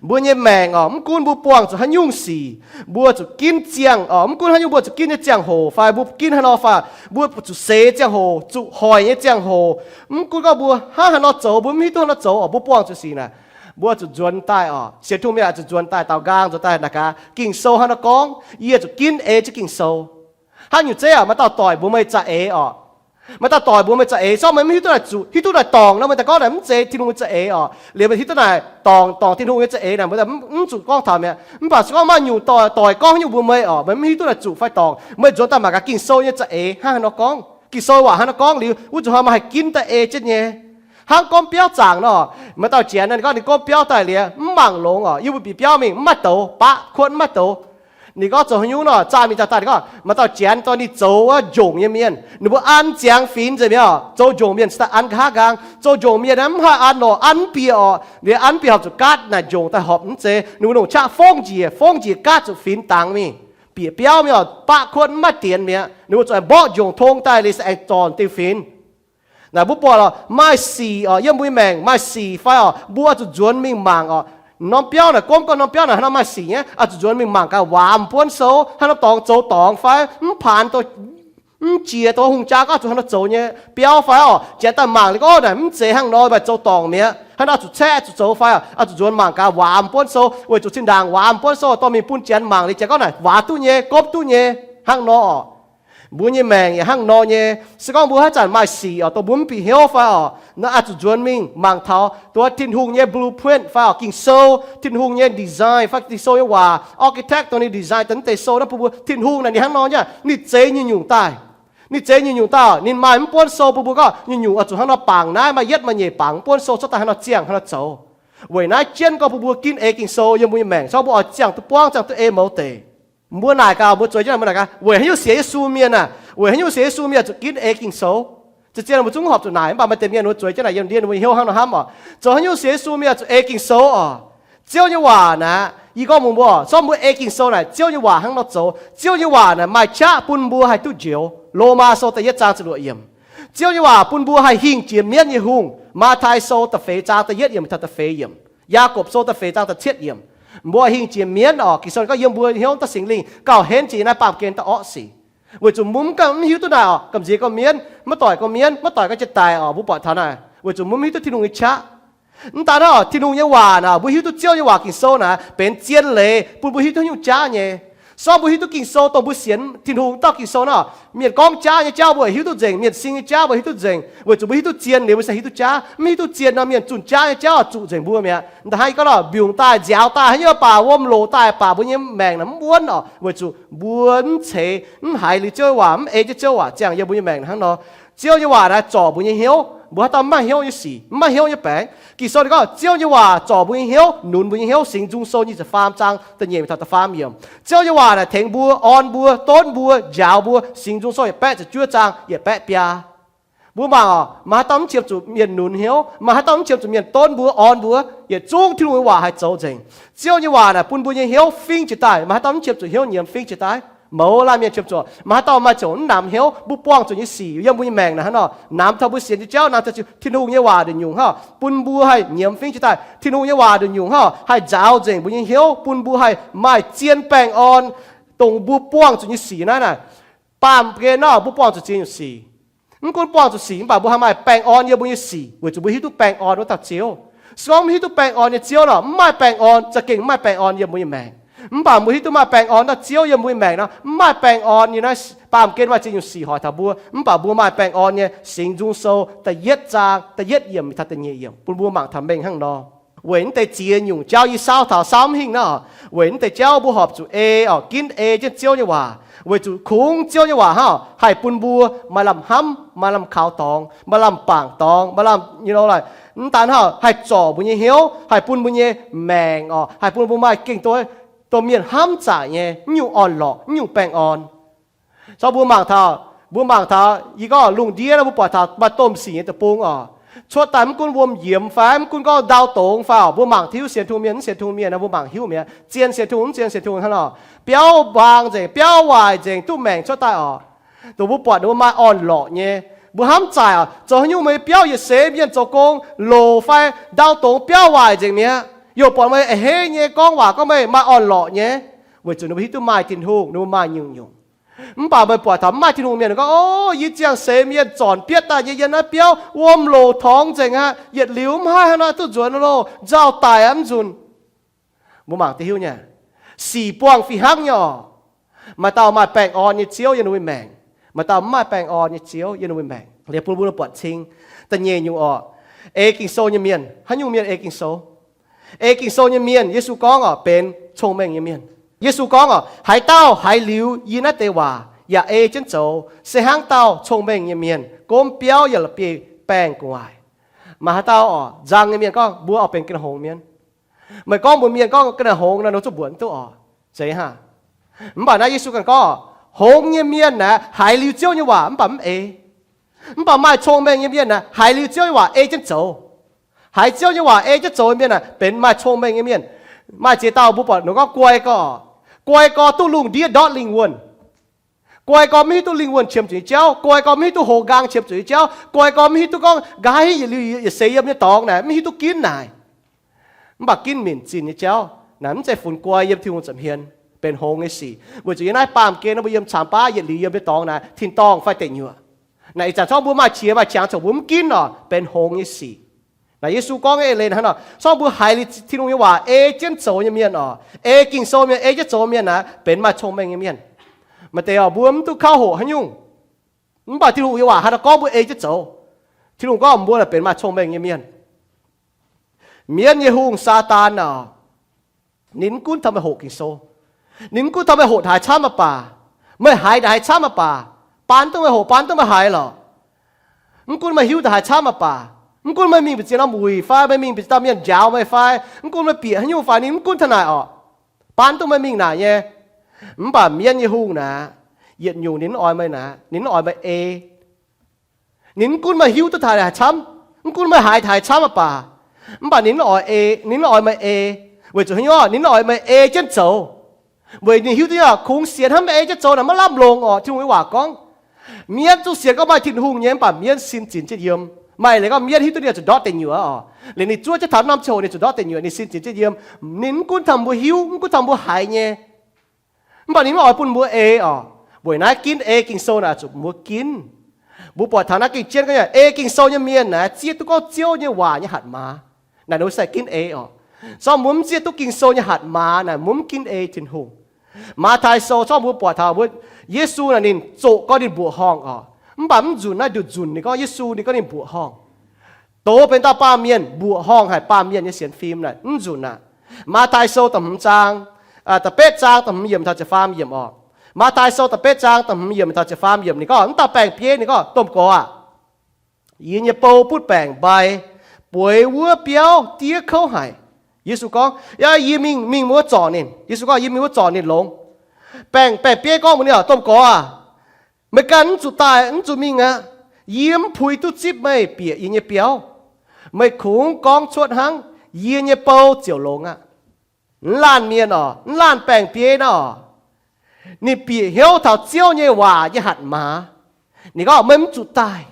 Mbuo nyei maengc orqc, mv gunv mbuo buangh zuqc haaix nyungc sic, mbuo zuqc ginv ziangh orqc, mv gunv haaix nyungc mbuo zuqc ginv nyei ziangh hoc fai mbuo ginv haaix nor fai mbuo zuqc seix ziangh hoc, zuqc hoic nyei ziangh hoc, mv gunv gorngv mbuo hnangv haaix nor zoux, mbuo mv hiuv duqv haaix nor zoux orqc, mbuo buangh zuqc sic naaic, mbuo zuqc nzuonx daaih orqc. Sienx Tin-Hungh mienh zuqc nzuonx daaih, daaux nqaang nzuonx daaih naaic gaax Ging-Sou hnangv nor gorngv, yie zuqc ginv eix jienv Ging-Sou. Hnangv nyungc zeiv aac, maaih dauh doic mbuox meih za'eix orqc. Maaih dauh doic mbuox meih za'eix, se gorngv meih mv hiuv duqv naaic zuqc, hiuv duqv naaic dorngc nor, meih daaih gorngv naaic mv zeiz Tin-Hungh nyei za'eix orqc. Liuz meih hiuv duqv naaic dorngc, dorngc Tin-Hungh nyei za'eix naaic, mv zuqc gorngv taux mi'aqv. Mv baac se gorngv maaih nyungc doic, doic gorngv haaix nyungc mbuox meih orqc, meih mv hiuv duqv naaic zuqc fai dorngc, meih nzuonx daaih mangc gaax Ging-Sou nyei za'eix hnangv haaix nor gorngv. Ging-Sou waac hnangv haaix nor gorngv liuz, wuov zuqc hnoi meih haih ginv daaih ei jienv nyei. Hnangv gorngv biauv zaangc nor, maaih dauh janx nor, ninh gorngv ninh gorngv biauv daaih liuz mv mangc longx orqc, yiem mbuo bieqc biauv mingh mv maaih douz, baqv kuotv mv maaih douz. Ninh gorngv zoux haaix nyungc nor, zaah mingh zaah daaih, ninh gorngv maaih dauh janx dorh ninh zoux wuov njongc nyei mienh, ninh mbuo an ziangx finx nzengc mi'aqv orqc. Zoux njongc mienh cingx daaih an nqa'haav nqaang. Zoux njongc mienh mv haih an orqc, an mv bieqc orqc. Liuz an mv bieqc horpc zuqc gaatv naaic njongc daaih horpc mv zeiz, ninh mbuo longc qaqv fongv njiec, fongv njiec gaatv zuqc finx dangx mingh. Bieqc biauv mingh orqc, baqv kuotv mv maaih dienx mi'aqv, ninh mbuo zuqc aengx mborqv njongc tong daaih liuz se aengx zornc diuh finx. Naaic mbuo buatc oc, maaih sic oc, yiem mbuo nyei maengc maaih sic fai oc, mbuo oix zuqc nzuonx mingh mangc oc. Norm biauv naaic, gomv gorngv norm biauv naaic haaix nor maaih sic nyei, oix zuqc nzuonx mingh mangc gaax waac mv buonv sou, haaix nor dorngx zoux dorngx fai mv paanx, mv jiex dongh hungh jaa gorngv zuqc haaix nor zoux nyei biauv fai oc. Janx daaih mangc liuz gorngv, Ov, naaic mv zeiz hnangv nor, maaih zoux dorngc mi'aqv. Haaix nor zuqc caeqv zuqc zoux fai oc, oix zuqc nzuonx mangc gaax waac mv buonv sou, weic zuqc zinh ndaangc waac mv buonv sou dorh mingh bun janx mangc liuz janx gorngv naaic waac duqv nyei, gomv duqv nyei, hnangv nor oc. Mbuo nyei maengc yaac hnangv nor nyei. Se gorngv mbuo haaix zanc maaih sic oc, dongh mbuo mv bieqc hnyouv fai oc, naaiv oix zuqc nzuonx mingh mangc taux dongh Tin-Hungh nyei blueprint fai oc, Ging-Sou, Tin-Hungh nyei design fai Ging-Sou nyei waac, architect dongh ninh design daaih naaiv deix sou naaiv bun mbuo, Tin-Hungh naaic ninh hnangv nor nyei, ninh zeix nyungc-nyungc daaih. Ninh zeix nyungc-nyungc daaih, ninh maaih mv buonv sou bun mbuo gorngv nyungc-nyungc oix zuqc hnangv nor bangc naaiv, maaih yietv maaih nyeic bangc mv buonv sou cuotv daaih haaix nor ziangh haaix nor zoux. Weic naaiv jienv gorngv bun mbuo ginv ei Ging-Sou yiem mbuo nyei maengc, se gorngv mbuo oix ziangh duqv buangv, ziangh duqv ei mouz deic. Mbuo naaic gaax, mbuo zueiz jienv naaic, mbuo naaic gaax, weic haaix nyungc sienx Yesu mienh aah, weic haaix nyungc sienx Yesu mienh zuqc ginv ei Ging-Sou? Ziec zien mbuo zungv horpc zuqc naaic, mv baac maaih deix mienh mbuo zueiz jienv naaic yiem ndiev mbuo nyei hnyouv hnangv nor hnamv oc. Zoux haaix nyungc sienx Yesu mienh zuqc ei Ging-Sou oc? Ziouv nyei waac naaic, se gorngv mbuo mbuo, se gorngv mbuo ei Ging-Sou naaic, Ziouv nyei waac hnangv nor zoux. Ziouv nyei waac naaic maaih qaqv bun mbuo haih duqv njoux. Lomaa Sou da'yietv zaang ziepc luoqc yiemc. Ziouv nyei waac bun mbuo haih hingh jiex mienv nyei hungh. Matv^tai Sou da'feix zaang da'yietv yiemc taux da'feix yiemc. Yaagorpc Sou da'feix zaang da'cietv yiemc. Mbuo hingh jiex mienv oc. Ging-Sou gorngv yiem mbuo hnyouv daaih Singx Lingh gauh henv jiex naaiv baamh gen daaih orqv sic. Weic zuqc mbuo mv gaengh mv hiuv duqv naaic oc, gamh nziex gorx mienv, maiv doic gorx mienv, maiv doic gorx jiex daic oc, mbuo buatc taux naaic, weic zuqc mbuo mv hiuv duqv Tin-Hungh nyei qaqv. Mv daan naaiv oc, Tin-Hungh nyei waac naaic, mbuo hiuv duqv Ziouv nyei waac Ging-Sou naaic benx zien leiz bun mbuo hiuv duqv nyungc jaav nyei. Se gorngv mbuo hiuv duqv Ging-Sou dongh mbuo sienx Tin-Hungh dauh Ging-Sou naaic, mienh gorngv jaav nyei jauv mbuo hiuv duqv nzengc, mienh sing nyei jaav mbuo hiuv duqv nzengc, weic zuqc mbuo hiuv duqv zien liuz mbuo se hiuv duqv jaav. Mv hiuv duqv zien nor, mienh zunh jaav nyei jauv zuqc nzengc mbuo mi'aqv. Da'haaix gorngv nor, mbiungc daaih, nziaaux daaih, haaix nyungc baac, wuom loc daaih baac, mbuo nyei maengc naaic mv wuonv oc, weic zuqc mbuo mv ceix, mv haiz liuz Ziouv nyei waac, mv ei jienv Ziouv waac ziangh yiem mbuo nyei maengc hnangv nor. Ziouv nyei waac naaic zorc mbuo nyei hnyouv. Mbuo haaix dauh mv maaih hnyouv nyei sic, mv maaih hnyouv nyei baengc. Ging-Sou ninh gorngv Ziouv nyei waac zorc mbuo nyei hnyouv, nunz mbuo nyei hnyouv. Singx Nzung Sou nyic ziepc faam zaang da'nyeic mingh taux da'faam yiemc. Ziouv nyei waac naaic tengx mbuo, orn mbuo, donv mbuo, njaaux mbuo. Singx Nzung Sou yietc baeqv ziepc juov zaang yietc baeqv biaa. Mbuo mangc oc, maaih haaix dauh mv qiemx zuqc mienh nunz hnyouv? Maaih haaix dauh mv qiemx zuqc mienh donv mbuo, orn mbuo? Yietc zungv Tin-Hungh nyei waac haih zoux nzengc. Ziouv nyei waac naaic bun mbuo nyei hnyouv fingv jiez daaih. Maaih haaix dauh mv qiemx zuqc hnyouv nyiemz fingv jiez daaih? Mouz laanh mienh qiemx zuqc. Maaih haaix dauh maaih ziouc mv namx hnyouv? Mbuo buangh zuqc nyei sic yiem mbuo nyei maengc naaic hnangv nor, namx taux mbuo sienx nyei jauv, namx taux Tin-Hungh nyei waac nduqc nyungc hnangv bun mbuo haih nyiemz fingv jiez daaih. Tin-Hungh nyei waac nduqc nyungc hnangv haih nzaaux nzengc mbuo nyei hnyouv, bun mbuo haih maaih zien baengh orn, dongh mbuo buangh zuqc nyei sic naaiv naaic. Baamh gen nor, mbuo buangh zuqc ziex nyungc sic. Mv gunv buangh zuqc sic mv baac mbuo haih maaih baengh orn yiem mbuo nyei sic, weic zuqc mbuo hiuv duqv baengh orn wuov dauh Ziouv. Se gorngv mv hiuv duqv baengh orn nyei Ziouv nor, mv maaih baengh orn, za'gengh mv maaih baengh orn yiem mbuo nyei maengc. Mv baac mbuo hiuv duqv maaih baengh orn, dauh Ziouv yiem mbuo nyei maengc nor, mv maaih baengh orn nyei naaiv. Baamh gen maaih ziex nyungc sic hoic taux mbuo, mv baac mbuo maaih baengh orn nyei. Singx Nzung Sou da'yietv zaang da'yietv yiemc taux da'nyeic yiemc bun mbuo mangc taux mengh hnangv nor. Weic naaiv deix ziex nyungc jauv yie saauv taux saauv mv hingh nor, weic naaiv deix jauv mbuo horpc zuqc ei oc, ginv ei jienv Ziouv nyei waac, weic zuqc kungx Ziouv nyei waac hnangv haih bun mbuo maaih lamh hnamv, maaih lamh kaux dorngx, maaih lamh bangc dorngx, maaih lamh, you know, like, mv daan hnangv haih zorc mbuo nyei hnyouv, haih bun mbuo nyei maengc oc, haih bun mbuo maaih gengh dongh mienh hnamv zaaic nyei, mv nyungc orn-lorqc, mv nyungc baengh orn. Zorqv mbuo mangc taux, mbuo mangc taux, yie gorngv lungh ndiev naaiv mbuo buatc taux maaih domh sic nyei deic-bung oc. Cuotv daaih mv gunv wuom yiemx fai mv gunv gorngv ndau dongz fai oc, mbuo mangc hiuv sienx Tin-Hungh mienh, mv sienx Tin-Hungh mienh nor, mbuo mangc hiuv mi'aqv. Zien sienx Tin-Hungh, mv zien sienx Tin-Hungh hnangv nor. Biauv mbaang nzengc, biauv waaic nzengc, duqv maengc cuotv daaih oc. Dongh mbuo buatc ninh mbuo maaih orn-lorqc nyei. Mbuo hnamv zaaic oc, zoux haaix nyungc meih biauv yietc seix mienh zoux gong loc fai ndau dongz biauv waaic nzengc mi'aqv. Youh buatc meih a'hneiv nyei gorngv waac gorngv meih maaih orn-lorqc nyei, weic zuqc ninh mbuo hiuv duqv maaih Tin-Hungh, ninh mbuo maaih nyungc-nyungc. Mv baac meih buatc taux mv maaih Tin-Hungh mienh gorngv, Ov, yie ziangh seix mienh zornc bietv daaih nyei, yiem naaiv biauv wuom loc torngx nzengc aqv. Yietc liuz mv haih hnangv naaiv duqv nzuonx loh, nzauh daic aqv, mv nzunc. Mbuo mangc diuh hiuv nyei, sic buangh fih hnangv nyei oc. Maaih dauh maaih baengh orn nyei Ziouv yiem ninh mbuo maengc, maaih dauh mv maaih baengh orn nyei Ziouv yiem ninh mbuo maengc. Liuz bun mbuo buatc cing da'nyeic nyungc oc, ei Ging-Sou nyei mienh. Haaix nyungc mienh ei Ging-Sou? Ei Ging-Sou nyei mienh, Yesu gorngv oc, benx cong-mengh nyei mienh. Yesu gorngv oc, haaix dauh haiz liuz yie naaiv deix waac yaac ei jienv zoux, se hnangv dauh cong-mengh nyei mienh gomv biauv yaac la'bieiv baengh gu'nguaaic. Maaih haaix dauh oc, nzang nyei mienh gorngv mbuo oix benx ga'naaiv hngongx mienh. Meih gorngv mbuox mienh gorngv ga'naaiv hngongx nor, ninh zuqc mbuonx duqv oc. Zeiz hnangv. Mv baac naaiv Yesu ganh gorngv, hngongx nyei mienh naaic haiz liuz Ziouv nyei waac mv baac mv ei. Mv baac maaih cong-mengh nyei mienh naaic haiz liuz Ziouv nyei waac ei jienv zoux. Haiz Ziouv nyei waac ei jienv zoux nyei mienh naaic benx maaih cong-mengh nyei mienh. Maaih ziex dauh mbuo buatc ninh gorngv guai gorx. Guai gorx duqv lungh ndiev ndortv lingh wuonh. Guai gorn mv hiuv duqv lingh wuonh qiemx zuqc nyei jauv, guai gorn mv hiuv duqv hoqc nqaang qiemx zuqc nyei jauv, guai gorn mv hiuv duqv gorngv nqa'haav yietc liuz yietc seix yiem nyei dorngx naaic mv hiuv duqv ginv naaic. Mv baac ginv minc zinh nyei jauv naaic mv zeiz funx guai yiem Tin-Hungh nza'hmien, benx hngongx nyei sic. Weic zuqc yiem naaiv baamh gen mbuo yiem camx baav yietc liuz yiem nyei dorngx naaic tin-dorngh fai deic nyuoqc. Naaic ih zanc corc mbuo maaih qiex maaih qangx corc mbuo mv ginv oc, benx hngongx nyei sic. Naaic Yesu gorngv nyei eix leiz hnangv nor, corc mbuo haiz liuz Tin-Hungh nyei waac ei jienv zoux nyei mienh oc, ei Ging-Sou mienh, ei jienv zoux mienh naaic benx maaih cong-mengh nyei mienh. Maaih deix oc mbuo mv duqv kauv hoqc haaix nyungc, mv baac Tin-Hungh nyei waac hnangv nor gorngv mbuo ei jienv zoux. Tin-Hungh gorngv mbuo naaic benx maaih cong-mengh nyei mienh. Mienv nyei hungh, Saadaan oc, ninh mv gunv taux meih hoqc Ging-Sou, ninh mv gunv taux meih hoqc ndongc haaix camv mv baac, meih haiz ndongc haaix camv mv baac, baan duqv meih hoqc, baan duqv meih haiz lorqc. Mv gunv meih hiuv ndongc haaix camv mv baac, mv gunv meih mingh mbu'ziex norm wuic fai meih mingh mbu'ziex dauh mienh njaaux meih fai mv gunv meih bieqc haaix nyungc fai ninh mv gunv taux naaic oc, baan duqv meih mingh naaic nyei. Mv baac mienv nyei hungh naaic, yietc nyungc ninh mv oix meih naaic, ninh mv oix meih ei. Ninh mv gunv meih hiuv duqv taux haaix camv, mv gunv meih haiz taux haaix camv mv baac, mv baac ninh mv oix ei, ninh mv oix meih ei. Weic zuqc haaix nyungc? Ninh mv oix meih ei jienv zoux. Weic ninh hiuv duqv nyei oc, kungx sienx hnamv meih ei jienv zoux naaic maiv lamh longx oc. Tin-Hungh nyei waac gorngv, mienv zungv sienx gorngv maaih Tin-Hungh nyei mv baac mienv sin zinx jienv yiem. Maaih leiz gorngv mienv hiuv duqv ninh zuqc ndortv deic nyuoqc oc, liuz ninh zuov jienv taux norm ziangh hoc ninh zuqc ndortv deic nyuoqc, ninh sin zinx jienv yiem. Ninh mv gunv taux mbuo hiuv, mv gunv taux mbuo haiz nyei, mv baac ninh mv oix bun mbuo ei oc. Weic naaiv ginv ei Ging-Sou naaic zuqc mbuo ginv. Mbuo buatc taux naaiv gengh jienv gorngv nyei, ei Ging-Sou nyei mienh naaic zieqv duqv gorngv Ziouv nyei waac nyei hatc maaz. Naaic ninh mbuo sai ginv ei oc. Zorqv mbuo mv zieqv duqv Ging-Sou nyei hatc maaz naaic mbuo mv ginv ei Tin-Hungh. Matv^taai Sou zorqv mbuo buatc taux mbuo, Yesu naaic ninh zoqc gorngv ninh mbuoqc horngh oc. Mv baac mv nzunc naaiv nduqc nzunc ninh gorngv Yesu ninh gorngv ninh mbuoqc horngh. Doz benx dauh baamh mienh mbuoqc horngh haic baamh mienh nyei sienx fim naaic mv nzunc aqv. Matv^taai Sou da'hmz zaang, da'betv zaang da'hmz yiemc taux ziepc faam yiemc oc. Matv^taai Sou da'betv zaang da'hmz yiemc taux ziepc faam yiemc ninh gorngv, mv dauh baeng-bieiv ninh gorngv, Domh Gorx aah! Yie nyei bou butv baengc mbai, bueix wuov biauv diev kouv haic. Yesu gorngv, Yaac yie mingh, mingh wuov zorc ninh. Yesu gorngv, Yie mingh wuov zorc ninh longx. Baeng, baeng-bieiv gorngv mbuox ninh, Domh Gorx aah! Meih ganh mv zuqc daaih, mv zuqc mingh aqv. Yie mv puix duqv zipv meih bieqc yie nyei biauv. Meih kungx gorngv cuotv hnangv, yie nyei bou ziouc longx aqv. Mv laanh mienh oc, mv laanh baeng-bieiv naaiv oc, ninh bieqc hnyouv taux Ziouv nyei waac nyei hatc maaz. Ninh gorngv, Meih mv zuqc daaih.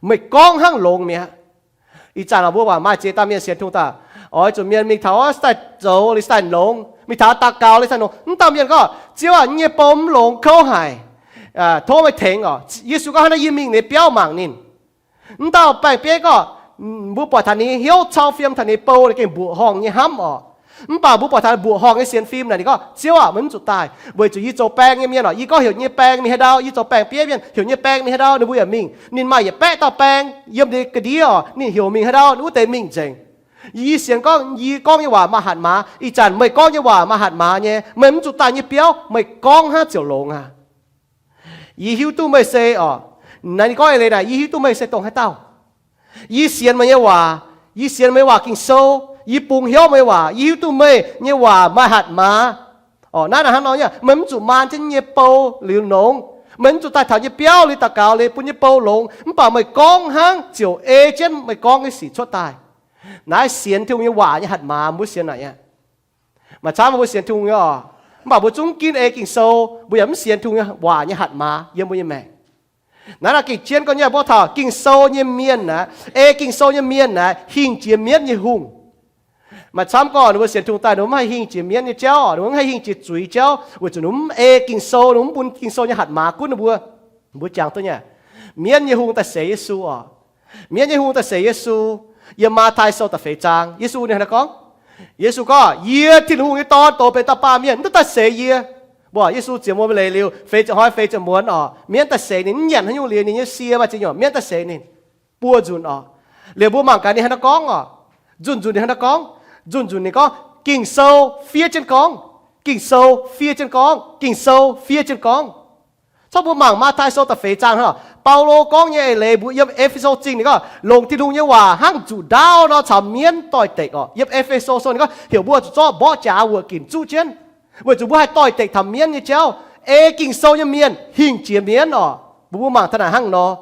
Meih gorngv hnangv longx mi'aqv. Ih zanc mbuo waac maaih ziex dauh mienh sienx Tin-Hungh daaih, oix zuqc mienh mingh taux se daaih zoux liuz se daaih longx, mingh taux daux gaux liuz se daaih longx. Mv dauh mienh gorngv, Ziouv aah! Yie nyei bou mv longx, kouv haic. Tov meih tengx oc. Yesu gorngv, Hnangv naaiv yie mingh nyei biauv mangc ninh. Mv dauh baeng-bieiv gorngv, mbuo buatc taux ninh nyei hnyouv cau fiem taux ninh nyei bou ninh gengh mbuoqc horngh nyei hnamv oc. Mv baac mbuo buatc taux mbuoqc horngh nyei sienx fim naaic ninh gorngv, Ziouv aah! Meih mv zuqc daaih, weic zuqc yie zoux baeng nyei mienh oc. Yie gorngv heuc nyei baeng mingh haaix ndau, yie zoux baeng-bieiv mienh heuc nyei baeng mingh haaix ndau ninh mbuo yaac mingh. Ninh maaih yietc baeqv dauh baeng yiem ninh ga'ndiev oc, ninh heuc mingh haaix ndau ninh wuov deix mingh nzengc. Yie sienx gorngv yie gorngv nyei waac maaih hatc maaz. Ih zanc meih gorngv nyei waac maaih hatc maaz nyei. Meih mv zuqc daaih nyei biauv meih gorngv hnangv ziouc longx aqv. Yie hiuv duqv meih se oc, naaiv ninh gorngv eix leiz naaic, Yie hiuv duqv meih se dongh haaix dauh. Yie sienx meih nyei waac, yie sienx meih nyei waac Ging-Sou, yie bungx hnyouv meih nyei waac, yie hiuv duqv meih nyei waac maaih hatc maaz. Oc, naaiv naaic hnangv nor nyei, meih mv zuqc maan jienv nyei bou liuz longx. Meih mv zuqc daaih taux nyei biauv liuz daux gaux liuz bun nyei bou longx, mv baac meih gorngv hnangv ziouc ei jienv meih gorngv nyei sic cuotv daaih. Naaiv sienx Tin-Hungh nyei waac nyei hatc maaz mbuo sienx naaic aqv. Maaih camv mbuo sienx Tin-Hungh nyei oc, mv baac mbuo zungv ginv ei Ging-Sou, mbuo yaac mv sienx Tin-Hungh nyei waac nyei hatc maaz yiem mbuo nyei maengc. Naaiv naaic gengh jienv gorngv nyei mbuo taux Ging-Sou nyei mienh naaic, ei Ging-Sou nyei mienh naaic hingh jiex mienv nyei hungh. Maaih camv gorngv ninh mbuo sienx Tin-Hungh daaih ninh mbuo mv haih hingh jiex mienv nyei jauv, ninh mbuo mv haih hingh jiex zuiz jauv, weic zuqc ninh mbuo mv ei Ging-Sou, ninh mbuo mv bun Ging-Sou nyei hatc maaz gunv ninh mbuo. Mbuo jangx duqv nyei, mienv nyei hungh daaih seix Yesu oc. Mienv nyei hungh daaih seix Yesu. Yiem Matv^taai Sou da'feix zaang, Yesu ninh hnangv naaiv gorngv, Yesu gorngv, Yie, Tin-Hungh nyei Dorn, doz benx dauh baamh mienh, mv duqv daaih seix yie. Mbuo, Yesu ziouc muonz leiz liuz, feix ziepc hnoi feix ziepc muonz oc, mienv daaih seix ninh, mv nyanc haaix nyungc liuz, ninh nyei sie maaih ziex nyungc, mienv daaih seix ninh. Buo nzunc oc. Liuz mbuo mangc gaax ninh hnangv naaiv gorngv oc. Nzunc nzunc ninh hnangv naaiv gorngv. Nzunc nzunc ninh gorngv, Ging-Sou fiev jienv gorngv, Ging-Sou fiev jienv gorngv, Ging-Sou fiev jienv gorngv. Corc mbuo mangc Matv^taai Sou da'feix zaang hnangv. Baulo gorngv nyei eix leiz mbuo yiem E^fe^so Zingh ninh gorngv longc Tin-Hungh nyei waac hnangv zuqc ndaauv nor caux mienv doix-dekc oc. Yiem E^fe^so Sou ninh gorngv heuc mbuo zuqc zorqv mborqv jaax wuoqc ginc zuqv jienv, weic zuqc mbuo haih doix-dekc taux mienv nyei jauv. Ei Ging-Sou nyei mienh hingh jiex mienv oc. Mbuo mbuo mangc taux naaic hnangv nor.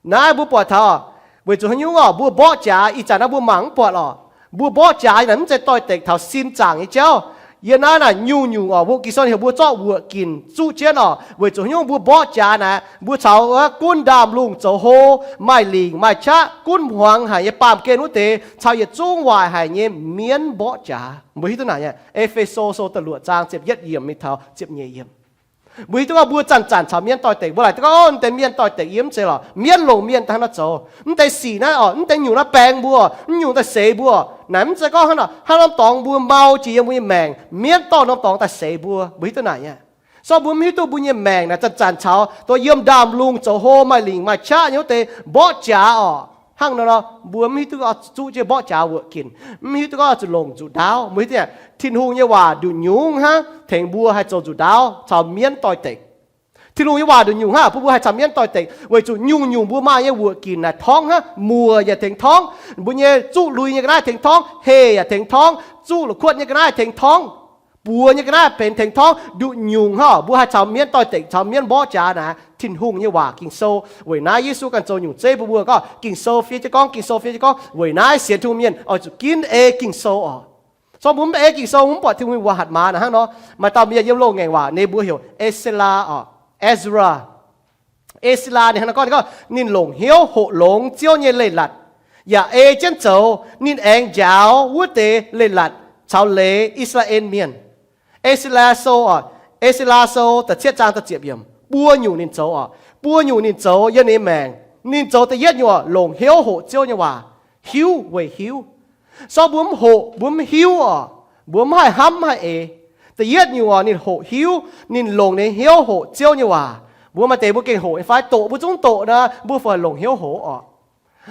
Naaiv mbuo buatc taux, weic zuqc haaix nyungc oc, mbuo mborqv jaax ih zanc naaiv mbuo mangc mv buatc oc. Mbuo mborqv jaax naaic mv zeiz doix-dekc taux sin zaangc nyei jauv. Yiem naaiv naaic nyungc-nyungc oc, mbuo Ging-Sou heuc mbuo zorqv wuoqc ginc zuqv jienv oc, weic zuqc nyungc mbuo mborqv jaax naaic, mbuo caux gunv ndaamv-lungh zoux hlo, maaih lingc maaih qaqv, gunv hmuangx haic nyei baamh gen wuov deix caux yietc zungv waaic haic nyei mienv mborqv jaax. Mbuo hiuv duqv naaic nyei, E^fe^so Sou da'luoqc zaang ziepc yietv yiemc mingh taux ziepc nyeic yiemc. Mbuo hiuv duqv gorngv mbuo zanc-zanc caux mienv doix-dekc, mbuo laaic duqv gorngv, Ov, mv deix mienh doix-dekc yie mv zeiz lorqc, mienv longc mienh daaih hnangv naaiv zoux. Mv deix sic naaiv oc, mv deix nyungc naaiv baeng mbuo, mv nyungc daaih seix mbuo. Naaic mv zeiz gorngv hnangv nor, hnangv norm dorngx mbuo mau jiex yiem mbuo nyei maengc, mienv dorh norm dorngx daaih seix mbuo. Mbuo hiuv duqv naaic nyei. So mbuo mv hiuv duqv mbuo nyei maengc naaic zanc-zanc caux dongh yiem ndaamv-lungh zoux hlo, maaih lingc maaih qaqv nyei wuov deix mborqv jaax oc. Hnangv nor, mbuo mv hiuv duqv zuqv jienv mborqv jaax wuoqc ginc, mv hiuv duqv gorngv zuqc longc nzuqc ndaauv. Mbuo hiuv duqv nyei, Tin-Hungh nyei waac nduqc nyungc hnangv tengx mbuo haih zoux nzuqc ndaauv caux mienv doix-dekc. Tin-Hungh nyei waac nduqc nyungc hnangv bun mbuo haih caux mienv doix-dekc, weic zuqc nyungc-nyungc mbuo maaih nyei wuoqc ginc naaic torngv hnangv, muoc yaac tengx torngv, mbuo nyei zuqv lui nyei ga'naaiv tengx torngv, heh yaac tengx torngv, zuqv la'kuotv nyei ga'naaiv tengx torngv, buoz nyei ga'naaiv benx tengx torngv, nduqc nyungc hnangv mbuo haih caux mienv doix-dekc, caux mienv mborqv jaax naaic. Tin-Hungh nyei waac Ging-Sou weic naaiv Yesu ganh zoux nyungc zeiv bun mbuo gorngv Ging-Sou fiev jienv gorngv, Ging-Sou fiev jienv gorngv, weic naaiv sienx Tin-Hungh mienh oix zuqc ginv ei Ging-Sou oc. So mbuo mv ei Ging-Sou, mv buatc Tin-Hungh nyei waac hatc maaz naaic hnangv nor. Maaih dauh mienh yiem loz-ngaengc waac ninh mbuo heuc Escelaa oc, Ezra. Escelaa ninh hnangv naaiv gorngv, ninh gorngv ninh longc hnyouv hoqc longx Ziouv nyei leiz-latc, yaac ei jienv zoux. Ninh aengx njaaux wuov deix leiz-latc caux leiz I^saa^laa^en Mienh. Escelaa Sou oc, Escelaa Sou da'cietv zaang da'ziepc yiemc, buo nyungc ninh zoux oc. Buo nyungc ninh zoux yiem ninh nyei maengc. Ninh zoux da'yietv nyungc oc, longc hnyouv hoqc Ziouv nyei waac, hiuv weic hiuv. So mbuo mv hoqc, mbuo mv hiuv oc, mbuo mv haih hnamv mv haih eix. Da'yietv nyungc oc, ninh hoqc hiuv, ninh longc ninh hnyouv hoqc Ziouv nyei waac. Mbuo maaih deix mbuo gengh hoqc nyei fai? Doqc mbuo zungv doqc nor, mbuo fih longc hnyouv hoqc oc.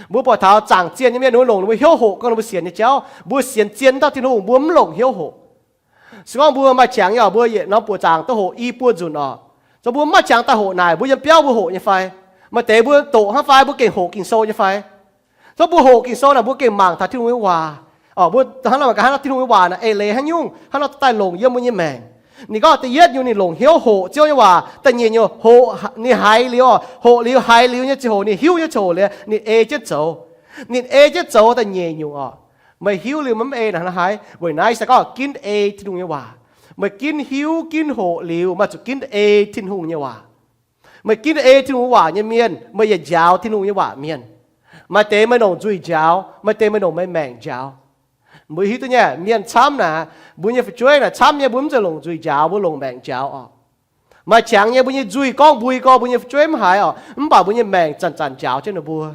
Mbuo buatc taux zaangc zien nyei mienh ninh mbuo longc ninh mbuo hnyouv hoqc gorngv ninh mbuo sienx nyei jauv. Mbuo sienx zien dauh Tin-Hungh, mbuo mv longc hnyouv hoqc. Se gorngv mbuo maaih qangx nyei oc, mbuo yietc norm buoqc zaangc duqv hoqc i buo nzunc oc. So mbuo mv maaih qangx daaih hoqc naaic, mbuo yiem biauv mbuo hoqc nyei fai? Maaih deix mbuo doqc hnangv fai mbuo gengh hoqc Ging-Sou nyei fai? So mbuo hoqc Ging-Sou naaic, mbuo gengh mangc taux Tin-Hungh nyei waac oc. Mbuo hnangv nor mangc gaax hnangv nor Tin-Hungh nyei waac naaic eix leiz haaix nyungc, hnangv nor daaih longc yiem mbuo nyei maengc. Ninh gorngv da'yietv nyungc ninh longc hnyouv hoqc Ziouv nyei waac, da'nyeic nyungc hoqc, ninh haiz liuz oc, hoqc liuz haiz liuz nyei ziangh hoc, ninh hiuv nyei ziangh hoc liuz ninh ei jienv zoux. Ninh ei jienv zoux da'nyeic nyungc oc. Meih hiuv liuz meih mv ei naaic hnangv haaix? Weic naaiv se gorngv ginv ei Tin-Hungh nyei waac. Meih ginv hiuv ginv hoqc liuz, meih zuqc ginv ei Tin-Hungh nyei waac. Meih ginv ei Tin-Hungh waac nyei mienh, meih yietc njaaux Tin-Hungh nyei waac mienh. Maaih deix meih longc nzuih njaaux, maaih deix meih longc meih maengc njaaux. Mbuo hiuv duqv nyei, mienh camv naaic, mbuo nyei fu'jueiv naaic camv nyei, mbuo mv zeiz longc nzuih njaaux, mbuo longc maengc njaaux oc. Maaih qangx nyei mbuo nyei nzuih gorngv mbui gorx mbuo nyei fu'jueiv mv haiz oc, mv baac mbuo nyei maengc zanc-zanc njaaux jienv ninh mbuo.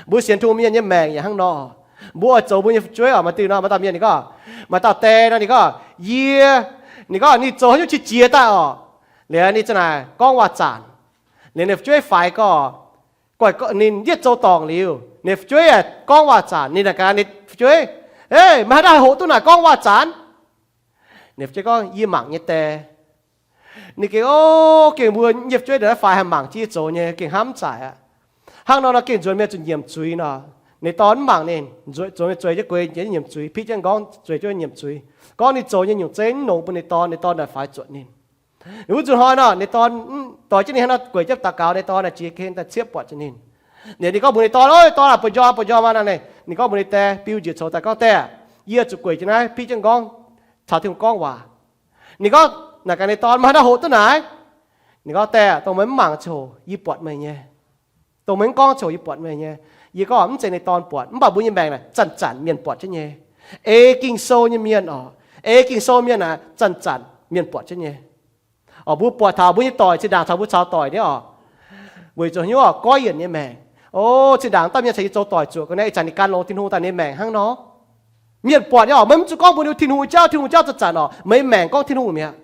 Mbuo sienx Tin-Hungh mienh nyei maengc yaac hnangv nor. Mbuo oix zoux mbuo nyei fu'jueiv oc. Maaih diuh nor, maaih dauh mienh ninh gorngv, maaih dauh die nor ninh gorngv, yie, ninh gorngv ninh zoux haaix nyungc qiex jiez daaih oc. Liuz ninh za'naaic gorngv waac-zanc. Liuz ninh fu'jueiv faix gorx, ninh yietv zoux dorngc liuz, ninh fu'jueiv gorngv waac-zanc. Ninh naaic gaax ninh fu'jueiv, Ei, meih haaix dauh haih hoqc duqv naaic gorngv waac-zanc? Ninh fu'jueiv gorngv, Yie mangc nyei die. Ninh gengh, o, gengh mbuo nyei fu'jueiv naaiv faix haih mangc jienv yie zoux nyei, gengh hnamv zaaic aqv. Hnangv nor nor gengh nzuonx mienh zuqc nyiemc zuiz nor. Ninh dorn mv mangc ninh, nzuonx mienh zueiz jienv gueix jienv nyiemc zuiz, piqv jienv nqorngv zueiz jienv nyiemc zuiz, gorngv ninh zoux nyei nyungc zeiv mv longx bun ninh dorn, ninh dorn naaic faix zuotc ninh. Wuov nzunc hnoi nor, ninh dorn doix jienv ninh hnangv nor gueic jienv daux gaux, ninh dorn naaic jiex ken daaih ciepv buatc jienv ninh. Ninh gorngv mbuox ninh dorn, Ov, dorn aac, buoz-njormh, buoz-njormh maah! Ninh gorngv mbuox ninh die, biu njiec coux daaih gorngv, Die, yie zuqc gueic jienv naaiv, piqv jienv nqorngv, caux Tin-Hungh gorngv waac. Ninh gorngv naaic gaax ninh dorn, Meih haaix dauh hoqc duqv naaic? Ninh gorngv, Die, dongh meih mv mangc ziangh hoc yie buatc meih nyei. Dongh meih mv gorngv ziangh hoc yie buatc meih nyei. Yie gorngv mv zeiz ninh dorn buatc, mv baac mbuo nyei maengc naaic zanc-zanc mienh buatc jienv nyei. Ei Ging-Sou nyei mienh oc, ei Ging-Sou mienh naaic zanc-zanc mienh buatc jienv nyei. Oc, mbuo buatc taux mbuo nyei doic zinh ndaangc caux mbuo caux doic nyei oc, weic zuqc haaix nyungc oc, goiv yienc nyei maengc. O, zinh ndaangc dauh mienh caux yie zoux doic zuoqc ga'naaiv, ih zanc ninh gan longx Tin-Hungh daaih, ninh maengc hnangv nor. Mienh buatc nyei oc, meih mv zuqc gorngv mbuox ninh Tin-Hungh nyei jauv, Tin-Hungh jauv zanc-zanc oc, meih maengc gorngv Tin-Hungh mi'aqv.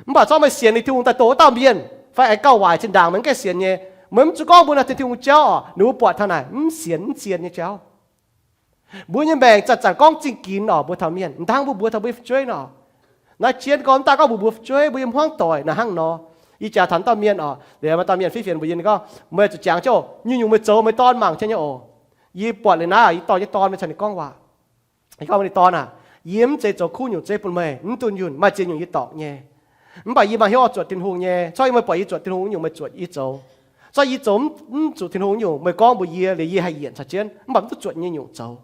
Mv baac zorqv meih sienx ninh Tin-Hungh daaih doqc wuov dauh mienh fai aengx gauh waaic zinh ndaangc meih mv gaengh sienx nyei, meih mv zuqc gorngv mbuox naaiv deix Tin-Hungh jauv oc, ninh mbuo buatc taux naaic mv sienx mv zien nyei jauv. Mbuo nyei maengc zanc-zanc gorngv zingh ginx oc, mbuo taux mienh, mv dangv mbuo mbuox taux mbuo nyei fu'jueiv nor. Naaiv jien gorngv mv daaih gorngv mbuox mbuo fu'jueiv, mbuo yiem hmuangv doic naaic hnangv nor. Yie jaax taux dauh mienh oc, liuz maaih dauh mienh fiev fienx mbuox yie, ninh gorngv, Meih zuqc jangx jienv oc, nyungc-nyungc meih zoux meih dorn mangc jienv nyei oc. Yie buatc liuz naaiv yie dorh nyei dorn mingh caux ninh gorngv waac. Yie gorngv mbuox ninh dorn aac, Yie mv zeiz zoux kuv nyungc zeiv bun meih, mv dunh yunh, maaih ziex nyungc yie dorngc nyei. Mv baac yie maaih hnyouv oix zuotc Tin-Hungh nyei. Corc yie meih buatc yie zuotc Tin-Hungh nyungc meih zuotc yie zoux. Corc yie zoux mv zuqc Tin-Hungh nyungc meih gorngv mbuox yie liuz yie haih yienc caux jienv, mv baac mv duqv zuotc nyei nyungc zoux.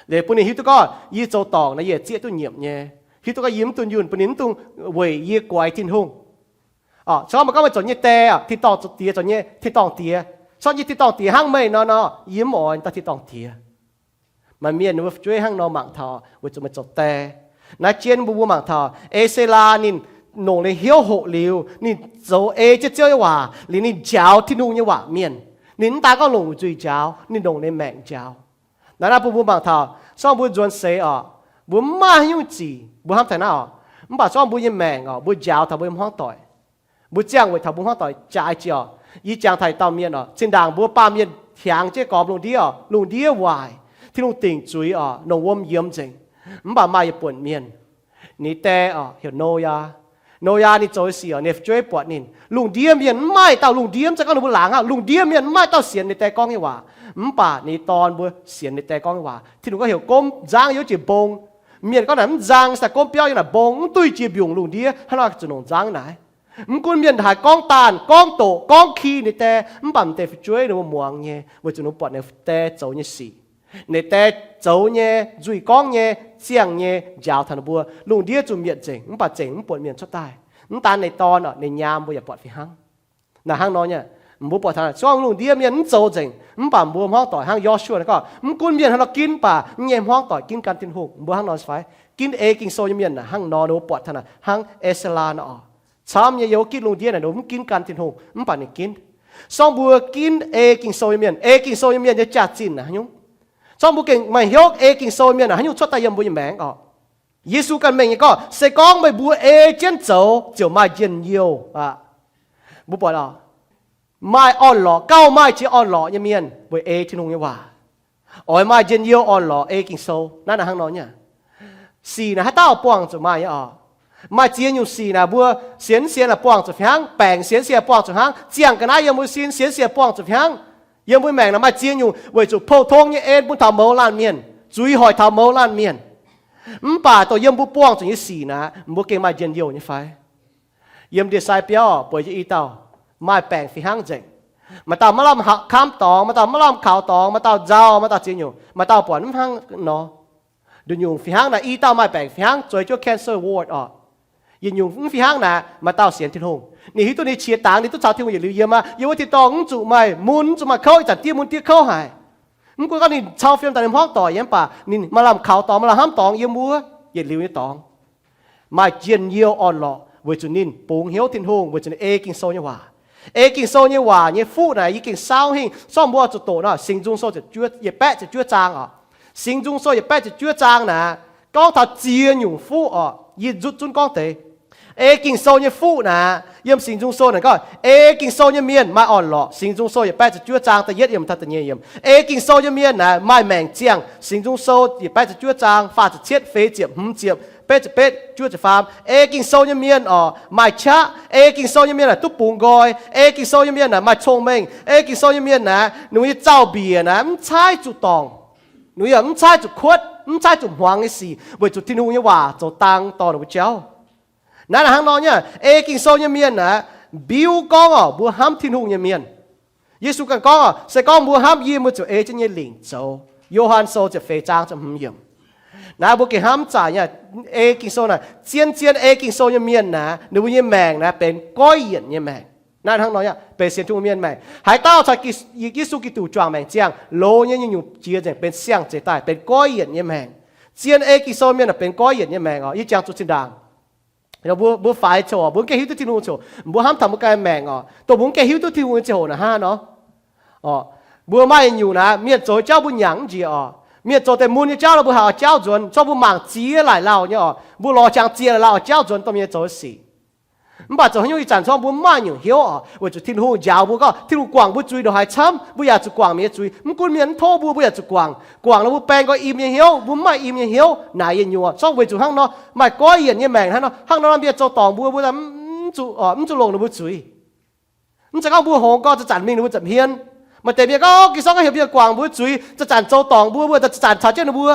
Liuz bun ninh hiuv duqv gorngv yie zoux dorngc naaic yie zieqv duqv nyiemc nyei. Hiuv duqv gorngv yie mv dunh yunh bun ninh mv dungx weic yie guaix Tin-Hungh. Orqc, se gorngv meih gorngv meih zoux nyei die, tin-dorngh diex, zoux nyei tin-dorngh diex, se gorngv nyei tin-dorngh diex hnangv meih nor nor, yie mv oix daaih tin-dorngh diex. Maaih mienh ninh mbuo fu'jueiv hnangv nor mangc taux weic zuqc meih zoux die. Naaiv jien mbuo mbuo mangc taux E^se^laa ninh longc ninh hnyouv hoqc liuz, ninh zoux ei jienv Ziouv nyei waac liuz ninh njaaux Tin-Hungh nyei waac mienh. Ninh mv daan gorngv longc nzuih njaaux, ninh longc ninh maengc njaaux. Naaiv naaiv bun mbuo mangc taux se gorngv mbuo nzuonx seix orqc, mbuo mv maaih haaix nyungc zic mbuo hnamv taux naaiv orqc, mv baac se gorngv mbuo nyei maengc orqc, mbuo njaaux taux mbuo nyei hmuangv doic, mbuo ziangh weic taux mbuo hmuangv doic jaaix jiex orqc. Yie jangx taux dauh mienh orqc, zinh ndaangc mbuo baamh mienh hiaangx jienv gormx lungh ndiev orqc, lungh ndiev waaic, Tin-Hungh dingc zuiz orqc, longc wuom yiemx nzengc. Mv baac maaih yietc buonc mienh, ninh die orqc heuc Noyaa. Noyaa ninh zoux nyei sic orqc, ninh fu'jueiv buatc ninh. Lungh ndiev mienh mv maaih dauh, lungh ndiev mv zeiz gorngv ninh mbuo laangz aqv, lungh ndiev mienh mv maaih dauh sienx ninh die gorngv nyei waac. Mv baac ninh dorn mbuo sienx ninh die gorngv nyei waac. Tin-Hungh gorngv heuc gomv nzangv yaac wuov jiex mbong. Mienh gorngv naaic mv nzang, se daaih gomv biauv yiem naaic mbong, mv duqv jiex mbiungc lungh ndiev, hnangv nor zuqc longc nzangv naaic. Mv gunv mienh haaix gorngv daanh, gorngv doqc, gorngv ki ninh die, mv baac m'deix fu'jueiv ninh mbuo muangx nyei, weic zuqc ninh mbuo buatc ninh die zoux nyei sic. Ninh die zoux nyei, nzuih gorngv nyei, ziangh nyei, njaaux taux ninh mbuo, lungh ndiev zuqc mietc nzengc, mv baac zengc mv buatc mienh cuotv daaih. Mv daan ninh dorn orqc, ninh nyaam mbuo yaac buatc fih hnangv. Naaic hnangv nor nyei, mbuo buatc taux naaic, se gorngv lungh ndiev mienh mv zoux nzengc, mv baac mbuo hmuangv doic hnangv Yo^su^waa naaiv gorngv, mv gunv mienh haaix nor ginv, mv baac mv nyei hmuangv doic ginv gan Tin-Hungh. Mbuo hnangv nor fai? Ginv ei Ging-Sou nyei mienh naaic hnangv nor, ninh mbuo buatc taux naaic hnangv E^se^laa nor orqc. Camv nyei yiem wuov gitv lungh ndiev naaic ninh mbuo mv ginv gan Tin-Hungh, mv baac ninh ginv. Se gorngv mbuo ginv ei Ging-Sou nyei mienh, ei Ging-Sou nyei mienh nyei jaax-zinh naaic haaix nyungc? Se gorngv mbuo gengh maaih hnyouv ei Ging-Sou nyei mienh naaic haaix nyungc cuotv daaih yiem mbuo nyei maengc orqc? Yesu ganh mengh nyei gorngv, se gorngv meih mbuo ei jienv zoux ziouc maaih njien-youh aqv. Mbuo buatc orqc, maaih orn-lorqc, gauh maaih jiex orn-lorqc nyei mienh weic ei Tin-Hungh nyei waac. Oix maaih njien-youh orn-lorqc ei Ging-Sou. Naaiv naaic hnangv nor nyei. Sic naaic haaix dauh buangh zuqc maaih nyei orqc? Maaih ziex nyungc sic naaic mbuo sienx sienx aah buangh zuqc fih hnangv, baengc sienx sienx aah buangh zuqc hnangv, ziangh ga'naaiv yiem mbuo sin sienx sienx aah buangh zuqc fih hnangv. Yiem mbuo maengc naaic maaih ziex nyungc weic zuqc pou-tong nyei en bun taux mouz laanh mienh, zuiz hoic taux mouz laanh mienh. Mv baac dongh yiem mbuo buangh zuqc nyei sic naaic, mbuo gengh maaih njien-youh nyei fai? Yiem ndie-sai biauv bueix jienv i dauh, maaih baengc fih hnangv nzengc. Maaih dauh maiv lamh kamv dorngx, maaih dauh maiv lamh kaux dorngx, maaih dauh nzauh, maaih dauh ziex nyungc, maaih dauh buatc mv hnangv nor. Nduqc nyungc fih hnangv naaic, i dauh maaih baengc fih hnangv, zueiz jienv cancer ward orqc. Yietc nyungc mv fih hnangv naaic, maaih dauh sienx Tin-Hungh. Ninh hiuv duqv ninh qiex dangx ninh duqv caux Tin-Hungh yietc liuz yiem aqv. Yiem wuov tin-dorngh mv zuqc maaih mun, mv zuqc maaih kouv, ih zanc diev mun diev kouv haic. Mv gunv gorngv ninh cau fiem daaih ninh hmuangv doic yiem, mv baac ninh maaih lamh kaux dorngx, maaih lamh hnamv dorngx yiem wuov yietc liuz nyei dorngx. Maaih njien-youh orn-lorqc weic zuqc ninh bungx hnyouv Tin-Hungh, weic zuqc ninh ei Ging-Sou nyei waac. Ei Ging-Sou nyei waac nyei fuqv naaic yie gengh saauv hingh, se gorngv mbuo zuqc doqc nor, Singx Nzung Sou yietc baeqv ziepc juov zaang oc. Singx Nzung Sou yietc baeqv ziepc juov zaang naaic, gorngv taux ziex nyungc fuqv oc. Yie nzutv zunv gorngv deix. Ei Ging-Sou nyei fuqv naaic, yiem Singx Nzung Sou naaic gorngv, ei Ging-Sou nyei mienh maaih orn-lorqc. Singx Nzung Sou yietc baeqv ziepc juov zaang da'yietv yiem taux da'nyeic yiem. Ei Ging-Sou nyei mienh naaic maaih maengc ziangh. Singx Nzung Sou yietc baeqv ziepc juov zaang faah ziepc cietv, feix ziepc, hmz ziepc, betv ziepc betv, juov ziepc faam. Ei Ging-Sou nyei mienh oc, maaih qaqv. Ei Ging-Sou nyei mienh naaic duqv bungx nqoi. Ei Ging-Sou nyei mienh naaic maaih cong-mengh. Ei Ging-Sou nyei mienh naaic, ninh mbuo nyei zaux-mbiec naaic mv caaiv zuqc dorngc. Ninh mbuo yaac mv caaiv zuqc kuotv, mv caaiv zuqc hmuangx nyei sic, weic zuqc Tin-Hungh nyei waac zoux dang dorh ninh mbuo jauv. Naaiv naaic hnangv nor nyei, ei Ging-Sou nyei mienh naaic, mbiuv gorngv oc, mbuo hnamv Tin-Hungh nyei mienh. Yesu ganh gorngv oc, se gorngv mbuo hnamv yie, mbuo ziouc ei jienv nyei lingc zoux. Yo^han Sou ziepc feix zaang ziepc hmz yiemc. Naaiv mbuo gengh hnamv zaaic nyei, ei Ging-Sou naaic, zien-zien ei Ging-Sou nyei mienh naaic, ninh mbuo nyei maengc naaic benx goiv yienc nyei maengc. Naaiv hnangv nor nyei, benx sienx Tin-Hungh mienh maengc. Haaix dauh caux Yesu Giduc juangc maengc ziangh, loz nyei nyungc-nyungc jiex nzengc, benx siang-zeix daaih, benx goiv yienc nyei maengc. Zien ei Ging-Sou mienh naaic benx goiv yienc nyei maengc oc. Yie jangx zuqc zinh ndaangc mbuo, mbuo faix coc, mbuo mv gaengh hiuv duqv Tin-Hungh coc, mbuo hnamv taux mbuo ganh maengc oc, dongh mbuo mv gaengh hiuv duqv Tin-Hungh nyei ziangh hoc naaic hnangv nor. Mbuo maaih nyungc naaic, mienh zoux jauv mbuo nyanc mv njiec oc. Mienh zoux deix mun nyei jauv nor, mbuo haih oix jauv nzuonx, corc mbuo mangc ziex laaic lauh nyei oc, mbuo lorz jangx ziex laaic lauh oix jauv nzuonx dongh mienh zoux sic. Mv baac zoux haaix nyungc ih zanc corc mbuo mv maaih nyungc hnyouv oc, weic zuqc Tin-Hungh njaaux mbuo gorngv Tin-Hungh guangc mbuo zuiz ndongc haaix camv, mbuo yaac zuqc guangc mienh nyei zuiz. Mv gunv mienh mv tov mbuo, mbuo yaac zuqc guangc. Guangc nor mbuo baeng nqoi im nyei hnyouv, mbuo mv maaih im nyei hnyouv naaic yietc nyuoqc. Corc weic zuqc hnangv nor, maaih goiv yienc nyei maengc hnangv nor, hnangv nor mienh zoux dorngc mbuo, mbuo mv zuqc, mv zuqc longc ninh mbuo zuiz. Mv zeiz gorngv mbuo hngongx gorngv zanc-zanc mingh ninh mbuo nza'hmien. Maaih deix mienh gorngv, Ging-Sou gorngv heuc mienh guangc mbuo zuiz, zanc-zanc zoux dorngc mbuo, mbuo zanc-zanc caux jienv ninh mbuo.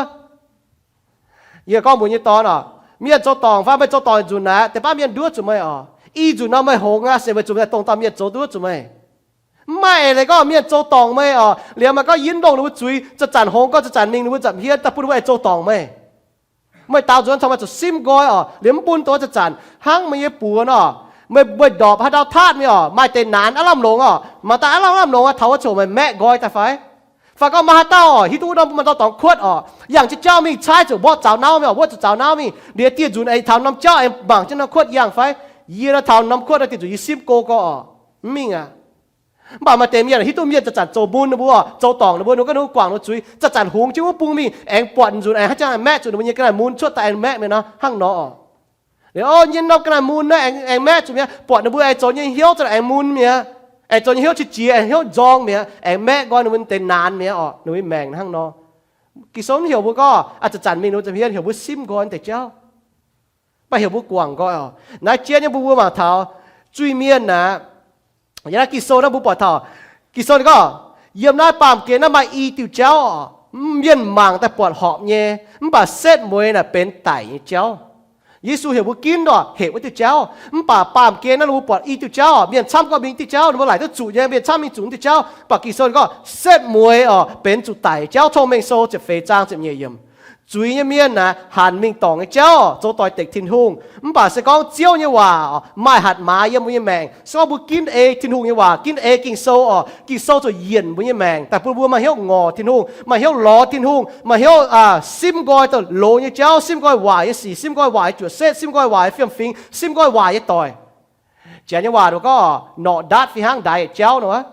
Yie gorngv mbuox nyei dorn oc, mienh zoux dorngc fai meih zoux dorngc nzunc naaic, deix baav mienh nduov zuqc meih oc. Ih nzunc nor meih hngongx aqv, se weic zuqc meih dongh dauh mienh zoux nduov zuqc meih. Mv maaih eix leiz gorngv mienh zoux dorngc meih oc, liemh meih gorngv yie mv longc ninh mbuo zuiz, zanc-zanc hngongx gorngv zanc-zanc mingh ninh mbuo nza'hmien daaih bun ninh mbuo aengx zoux dorngc meih. Meih daaux nzuonx taux meih zuqc simv nqoi oc, liemh mv bun doz zanc-zanc hnangv meih nyei buoz nor, meih, meih ndorpc haaix ndau taatv mingh oc, maaih deix naanx aav lamh longx oc, maaih daaih aav lamh, aav lamh longx oc, taux wuov ziouc meih maeqv nqoi daaih fai? Fai gorngv maaih haaix dauh oc, hiuv duqv wuov norm maaih dauh dorngx kuotv oc, yangh jienv jauv mingh, caaiv zuqc mborqv zaux nauv mingh oc, wuov zuqc zaux nauv mingh, liuz dieh nzunc aengx taux norm jauv aengx mangc jienv norm kuotv yangh fai? Yie nor taux norm kuotv nor dieh nzunc yie simv go gorx oc, mv mingh aqv. Mv baac maaih deix mienh hiuv duqv mienh zanc-zanc zoux mun ninh mbuo oc, zoux dorngc ninh mbuo, ninh mbuo guangc ninh mbuo zuiz, zanc-zanc hungx jienv wuov bung mingh aengx buatc nzunc aengx haaix jangx aengx maeqv zuqc ninh mbuo nyei ga'naaiv mun cuotv daaih aengx maeqv mi'aqv nor, hnangv nor oc. Liuz o, nyei norm ga'naaiv mun naaiv aengx, aengx maeqv zuqc mi'aqv, buatc ninh mbuo aengx zoux nyei hnyouv zanc aengx mun mi'aqv, aengx zoux nyei hnyouv qiex jiex, aengx hnyouv nzorng mi'aqv, aengx maeqv nqoi ninh mbuo deix naanx mi'aqv oc, ninh mbuo maengc hnangv nor. Ging-Sou mv heuc mbuo gorngv a'zanc-zanc mingh ninh mbuo ziepc hmien, heuc mbuo simv nqoi deix jauv. Mv baac heuc mbuo guangc nqoi oc. Naaiv jienv nyei mbuo, mbuo mangc taux zuiz-mienh aqv. Yiem naaiv Ging-Sou naaiv mbuo buatc taux, Ging-Sou ninh gorngv, yiem naaiv baamh gen naaiv maaih i diuh jauv oc, mienh mangc daaih buatc horpc nyei, mv baac setv mueiz naaic benx daic nyei jauv. Yesu heuc mbuo ginv oc, hepc wuov diuh jauv. Mv baac baamh gen naaiv ninh mbuo buatc i diuh jauv oc, mienh camv gorngv mingh diuh jauv, ninh mbuo laaic duqv zuqc nyei, mienh camv mingh zuqc diuh jauv. Mv baac Ging-Sou ninh gorngv setv mueiz oc benx zuqc daic jauv. Cong-Mengh Sou ziepc feix zaang ziepc nyeic yiemc. Zuiz nyei mienh naaic hanc mingh dorngc nyei jauv oc, zoux doix-dekc Tin-Hungh. Mv baac se gorngv Ziouv nyei waac oc maaih hatc maaz yiem mbuo nyei maengc, se gorngv mbuo ginv ei Tin-Hungh nyei waac, ginv ei Ging-Sou oc, Ging-Sou ziouc yienc mbuo nyei maengc daaih bun mbuo maaih hnyouv ngorc Tin-Hungh, maaih hnyouv lorz Tin-Hungh, maaih hnyouv simv nqoi daaih loz nyei jauv, simv nqoi waaic nyei sic, simv nqoi waaic nyei juoqc setv, simv nqoi waaic nyei fiem-fingx, simv nqoi waaic nyei doic. Janx nyei waac ninh mbuo gorngv norqc ndaatv fih hnangv ndaix yietc jauv nor.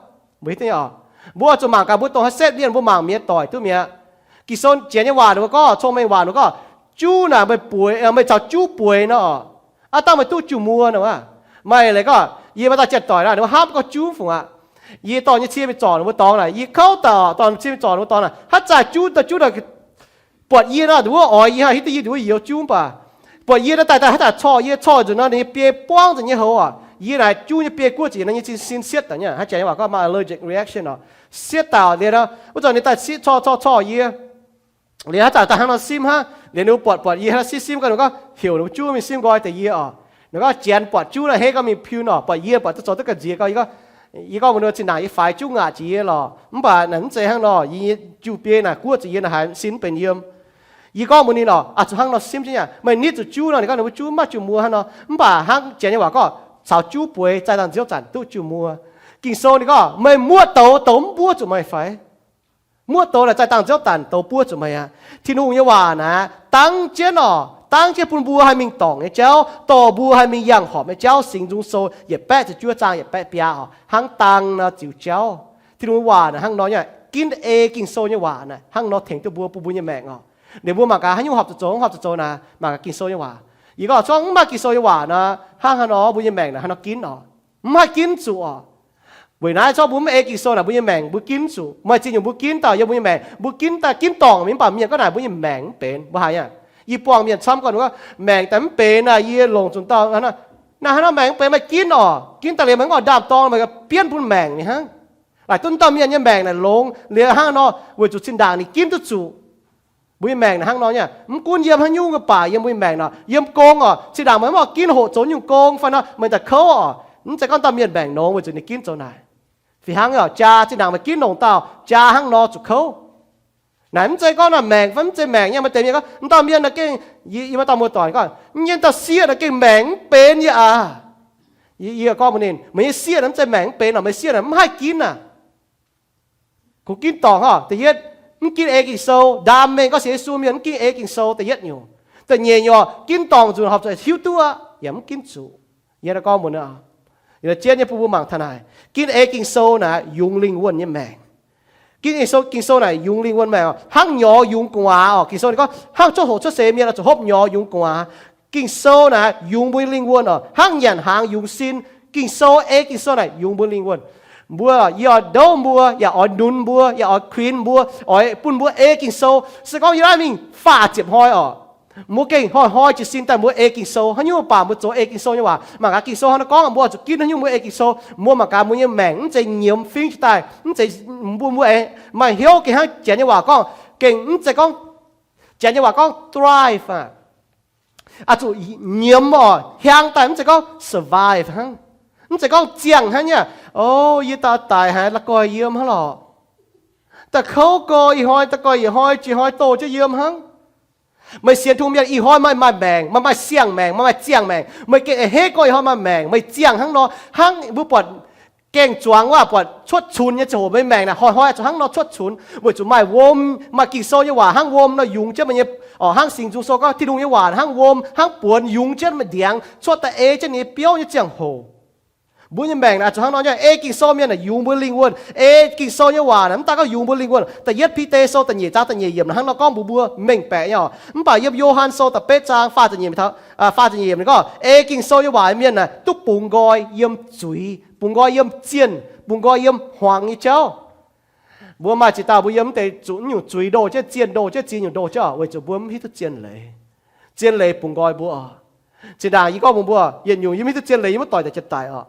Mbuo zuqc mangc gaax mbuo dongh haaix setv mienh, mbuo mangc mi'aqv, doic duqv mi'aqv. Ging-Sou Janx nyei waac ninh mbuo gorngv, cong-mengh waac ninh mbuo gorngv, juv naaic meih bueix, meih caux juv bueix nor, aav dangh meih duqv juv muoz nor. Maaih leiz gorngv yie maaih dauh janx-doic naaic, ninh mbuo hnamv gorngv juv fungc aqv. Yie dorh nyei cie mingh zorc ninh mbuo dorngx naaic, yie kouv daaih dorh cie mingh zorc ninh mbuo dorngx naaic, haaix zanc juv daaih, juv daaih buatc yie nor, ninh mbuo oix yie hnangv, hiuv duqv yie nduov youz juv mv baac buatc yie nor daaih, daaih haaix zanc corc yie, corc nzunc nor ninh nyei biei buangv nzengc nyei houx oc. Yie naaic juv nyei biei guoqv zuqc yie nor nyei sin sietv daaih, haaix janx nyei waac gorngv maaih allergic reaction oc. Sietv daaih liuz nor, wuov zanc ninh daaih sietv corc corc corc yie. Liuz haaix zanc daaih hnangv nor simv hnangv, liuz ninh mbuo buatc, buatc yie hnangv simv simv gorngv, ninh mbuo gorngv heuc ninh mbuo juv mingh simv nqoi deix yie oc. Ninh gorngv janx buatc juv naaic hei gorngv mingh piu nor, buatc yie buatc duqv zoux duqv ga'nziex gorngv, yie gorngv, yie gorngv mbuox ninh, zinh ndaangc yie faix juv ngaatc jiex yie lorqc, mv baac naaic mv zeiz hnangv nor, yie juv biei naaic guoqv zuqc yie naaic haiz sin benx yiem. Yie gorngv mbuox ninh lorqc, aa, zuqc hnangv nor simv jienv yaac meih nitv zuqc juv nor, ninh gorngv ninh mbuo juv mv maaih juv muoz hnangv nor, mv baac hnangv janx nyei waac gorngv caux juv bueix zaih dangh nziouv zanc duqv juv muoz. Ging-Sou ninh gorngv meih muoqv douz, douz mv mbuov zuqc meih fai? Muoqv douz naaic zaih dangh nziouv zanc douz buov zuqc meih aqv. Tin-Hungh nyei waac naaic dangv jienv oc, dangv jienv bun mbuo haih mingh dorngc nyei jauv, dorh mbuo haih mingh yangh horpc nyei jauv. Singx Nzung Sou yietc baeqv ziepc juov zaang yietc baeqv biaa oc, hnangv dang nor ziux jauv. Tin-Hungh waac naaic hnangv nor nyei, ginv ei Ging-Sou nyei waac naaic hnangv nor tengx duqv mbuo, bun mbuo nyei maengc oc. Liuz mbuo mangc gaax haaix nyungc horpc zuqc zoux, horpc zuqc zoux naaic, mangc gaax Ging-Sou nyei waac. Yie gorngv, corc mv maaih Ging-Sou nyei waac nor, hnangv haaix nor mbuo nyei maengc naaic hnangv nor ginv oc. Mv haih ginv zuqc oc. Weic naaiv corc mbuo mv ei Ging-Sou naaic, mbuo nyei maengc mbuo ginv zuqc. Maaih ziex nyungc mbuo ginv dauh yiem mbuo nyei maengc, mbuo ginv daaih ginv dorngc mingh, mv baac mienh gorngv naaic mbuo nyei maengc mv benx. Mbuo haiz aac, yie buangh mienh camv gorngv, mbuo gorngv maengc daaih mv benx naaic, yie longc zunc dauh naaiv hnangv nor maengc mv benx, maaih ginv oc. Ginv daaih liuz maaih gorngv ndaam-dorng maaih bienv bun maengc ninh hnangv. Laaic duqv dauh mienh nyei maengc naaic longx liuz hnangv nor, weic zuqc zinh ndaangc ninh ginv duqv zuqc. Mbuo nyei maengc naaic hnangv nor nyei, mv gunv yiem haaix nyungc baac yiem mbuo nyei maengc nor, yiem gong oc, zinh ndaangc meih mv oix ginv hoqc zoux nyungc gong fai nor, meih daaih kouv oc. Mv zeiz gorngv dauh mienh maengc longx weic zuqc ninh ginv zoux naaic. Fih hnangv oc, jaa, zinh ndaangc meih ginv longc dauh jaa hnangv nor zuqc kouv. Naaic mv zeiz gorngv naaic maengc fai mv zeiz maengc nyei. Maaih deix mienh gorngv, dauh mienh naaic gengh, yie, yie maaih dauh muoz-doic gorngv, nyei dauh sieqv naaic gengh maengc mv benx yie aac. Yie, yie gorngv mbuox ninh, meih nyei sieqv naaic mv zeiz maengc mv benx oc, meih sieqv naaic mv haih ginv aac. Kungx ginv dorngc oc. Da'yietv, mv ginv ei Ging-Sou. Ndaam mengh gorngv sienx Yesu mienh mv ginv ei Ging-Sou da'yietv nyungc. Da'nyeic nyungc, ginv dorngc nzunc horpc zuqc hiuv duqv aqv, yaac mv ginv zuqc. Yie gorngv mbuox, jienv nyei bun mbuo mangc taux naaic, ginv ei Ging-Sou naaic yungz lingh wuonh nyei maengc. Ginv Ging-Sou, Ging-Sou naaic yungz lingh wuonh maengc oc. Hnangv nyorx yungz gu'nguaaz oc. Ging-Sou ninh gorngv hnangv coqv hoqc cuotv seix mienh oix zuqc hopv nyorx yungz gu'nguaaz. Ging-Sou naaic yungz mbuo nyei lingh wuonh oc. Hnangv nyanc hnaangx yungz sin. Ging-Sou, ei Ging-Sou naaic yungz mbuo lingh wuonh. Mbuo, yie oix ndouv mbuo, yaac oix nunz mbuo, yaac oix kuinx mbuo, oix bun mbuo ei Ging-Sou. Se gorngv yie naaiv mingh faah ziepc hnoi oc, mbuo gengh hnoi-hnoi jiez sin daaih mbuo ei Ging-Sou. Haaix nyungc baac mbuo zoux ei Ging-Sou nyei waac. Mangc gaax Ging-Sou hnangv nor gorngv, mbuo oix zuqc ginv haaix nyungc mbuo ei Ging-Sou. Mbuo mangc gaax mbuo nyei maengc mv zeiz nyiemz fingv jiez daaih, mv zeiz, mbuo, mbuo aengx maaih hnyouv gengh hnangv Janx nyei waac gorngv, gengh mv zeiz gorngv, Janx nyei waac gorngv thrive aqv. Oix zuqc nyiemz oc, hiaang daaih, mv zeiz gorngv survive hnangv. Mv zeiz gorngv ziangh hnangv nyei. O, yie daaih daic haic, la'guaih yiem hnangv lorqc. Daaih kouv gorx, ih hnoi daaih gorx, ih hnoi jiex hnoi doh jienv yiem hnangv. Meih sienx Tin-Hungh mienh, ih hnoi meih maaih maengc, meih maaih siang-maengc, meih maaih ziangh maengc, meih gengh a'hneiv gorngv ih hnoi maaih maengc, meih ziangh hnangv nor. Hnangv mbuo buatc gaeng-zuangx waac buatc cuotv cunx nyei ziangh hoc, meih maengc naaic hnoi-hnoi zuqc hnangv nor cuotv cunx, weic zuqc maaih wuom, maaih Ging-Sou nyei waac hnangv wuom nor yungz jienv meih nyei, hnangv Singx Nzung Sou gorngv Tin-Hungh nyei waac hnangv wuom, hnangv buonx yungz jienv meih ndiangx, cuotv daaih ei jienv ninh nyei biouv nyei ziangh hoc. Mbuo nyei maengc naaic zuqc hnangv nor nyei. Ei Ging-Sou mienh naaic yungz mbuo lingh wuonh. Ei Ging-Sou nyei waac naaic mv daaih gorngv yungz mbuo lingh wuonh. Da'yietv Bide Sou da'nyeic zaang da'nyeic yiemc hnangv nor gorngv mbuox mbuo mengh baeqc nyei oc. Mv baac yiem Yo^han Sou da'betv zaang faah ziepc nyeic, faah ziepc nyeic yiemc ninh gorngv, ei Ging-Sou nyei waac mienh naaic duqv bungx nqoi yiem zuiz, bungx nqoi yiem zienh, bungx nqoi yiem hmuangx nyei jauv. Mbuo maaih ziex dauh mbuo yiem mv deix zuqc nyungc zuiz ndoh jienv, zienh ndoh jienv, ziex nyungc ndoh jienv oc, weic zuqc mbuo mv hiuv duqv zienh leiz. Zienh leiz bungx nqoi mbuo oc. Zinh ndaangc yie gorngv mbuox mbuo, yietc nyungc yie mv hiuv duqv zienh leiz, yie maiv doic daaih janx-daic oc.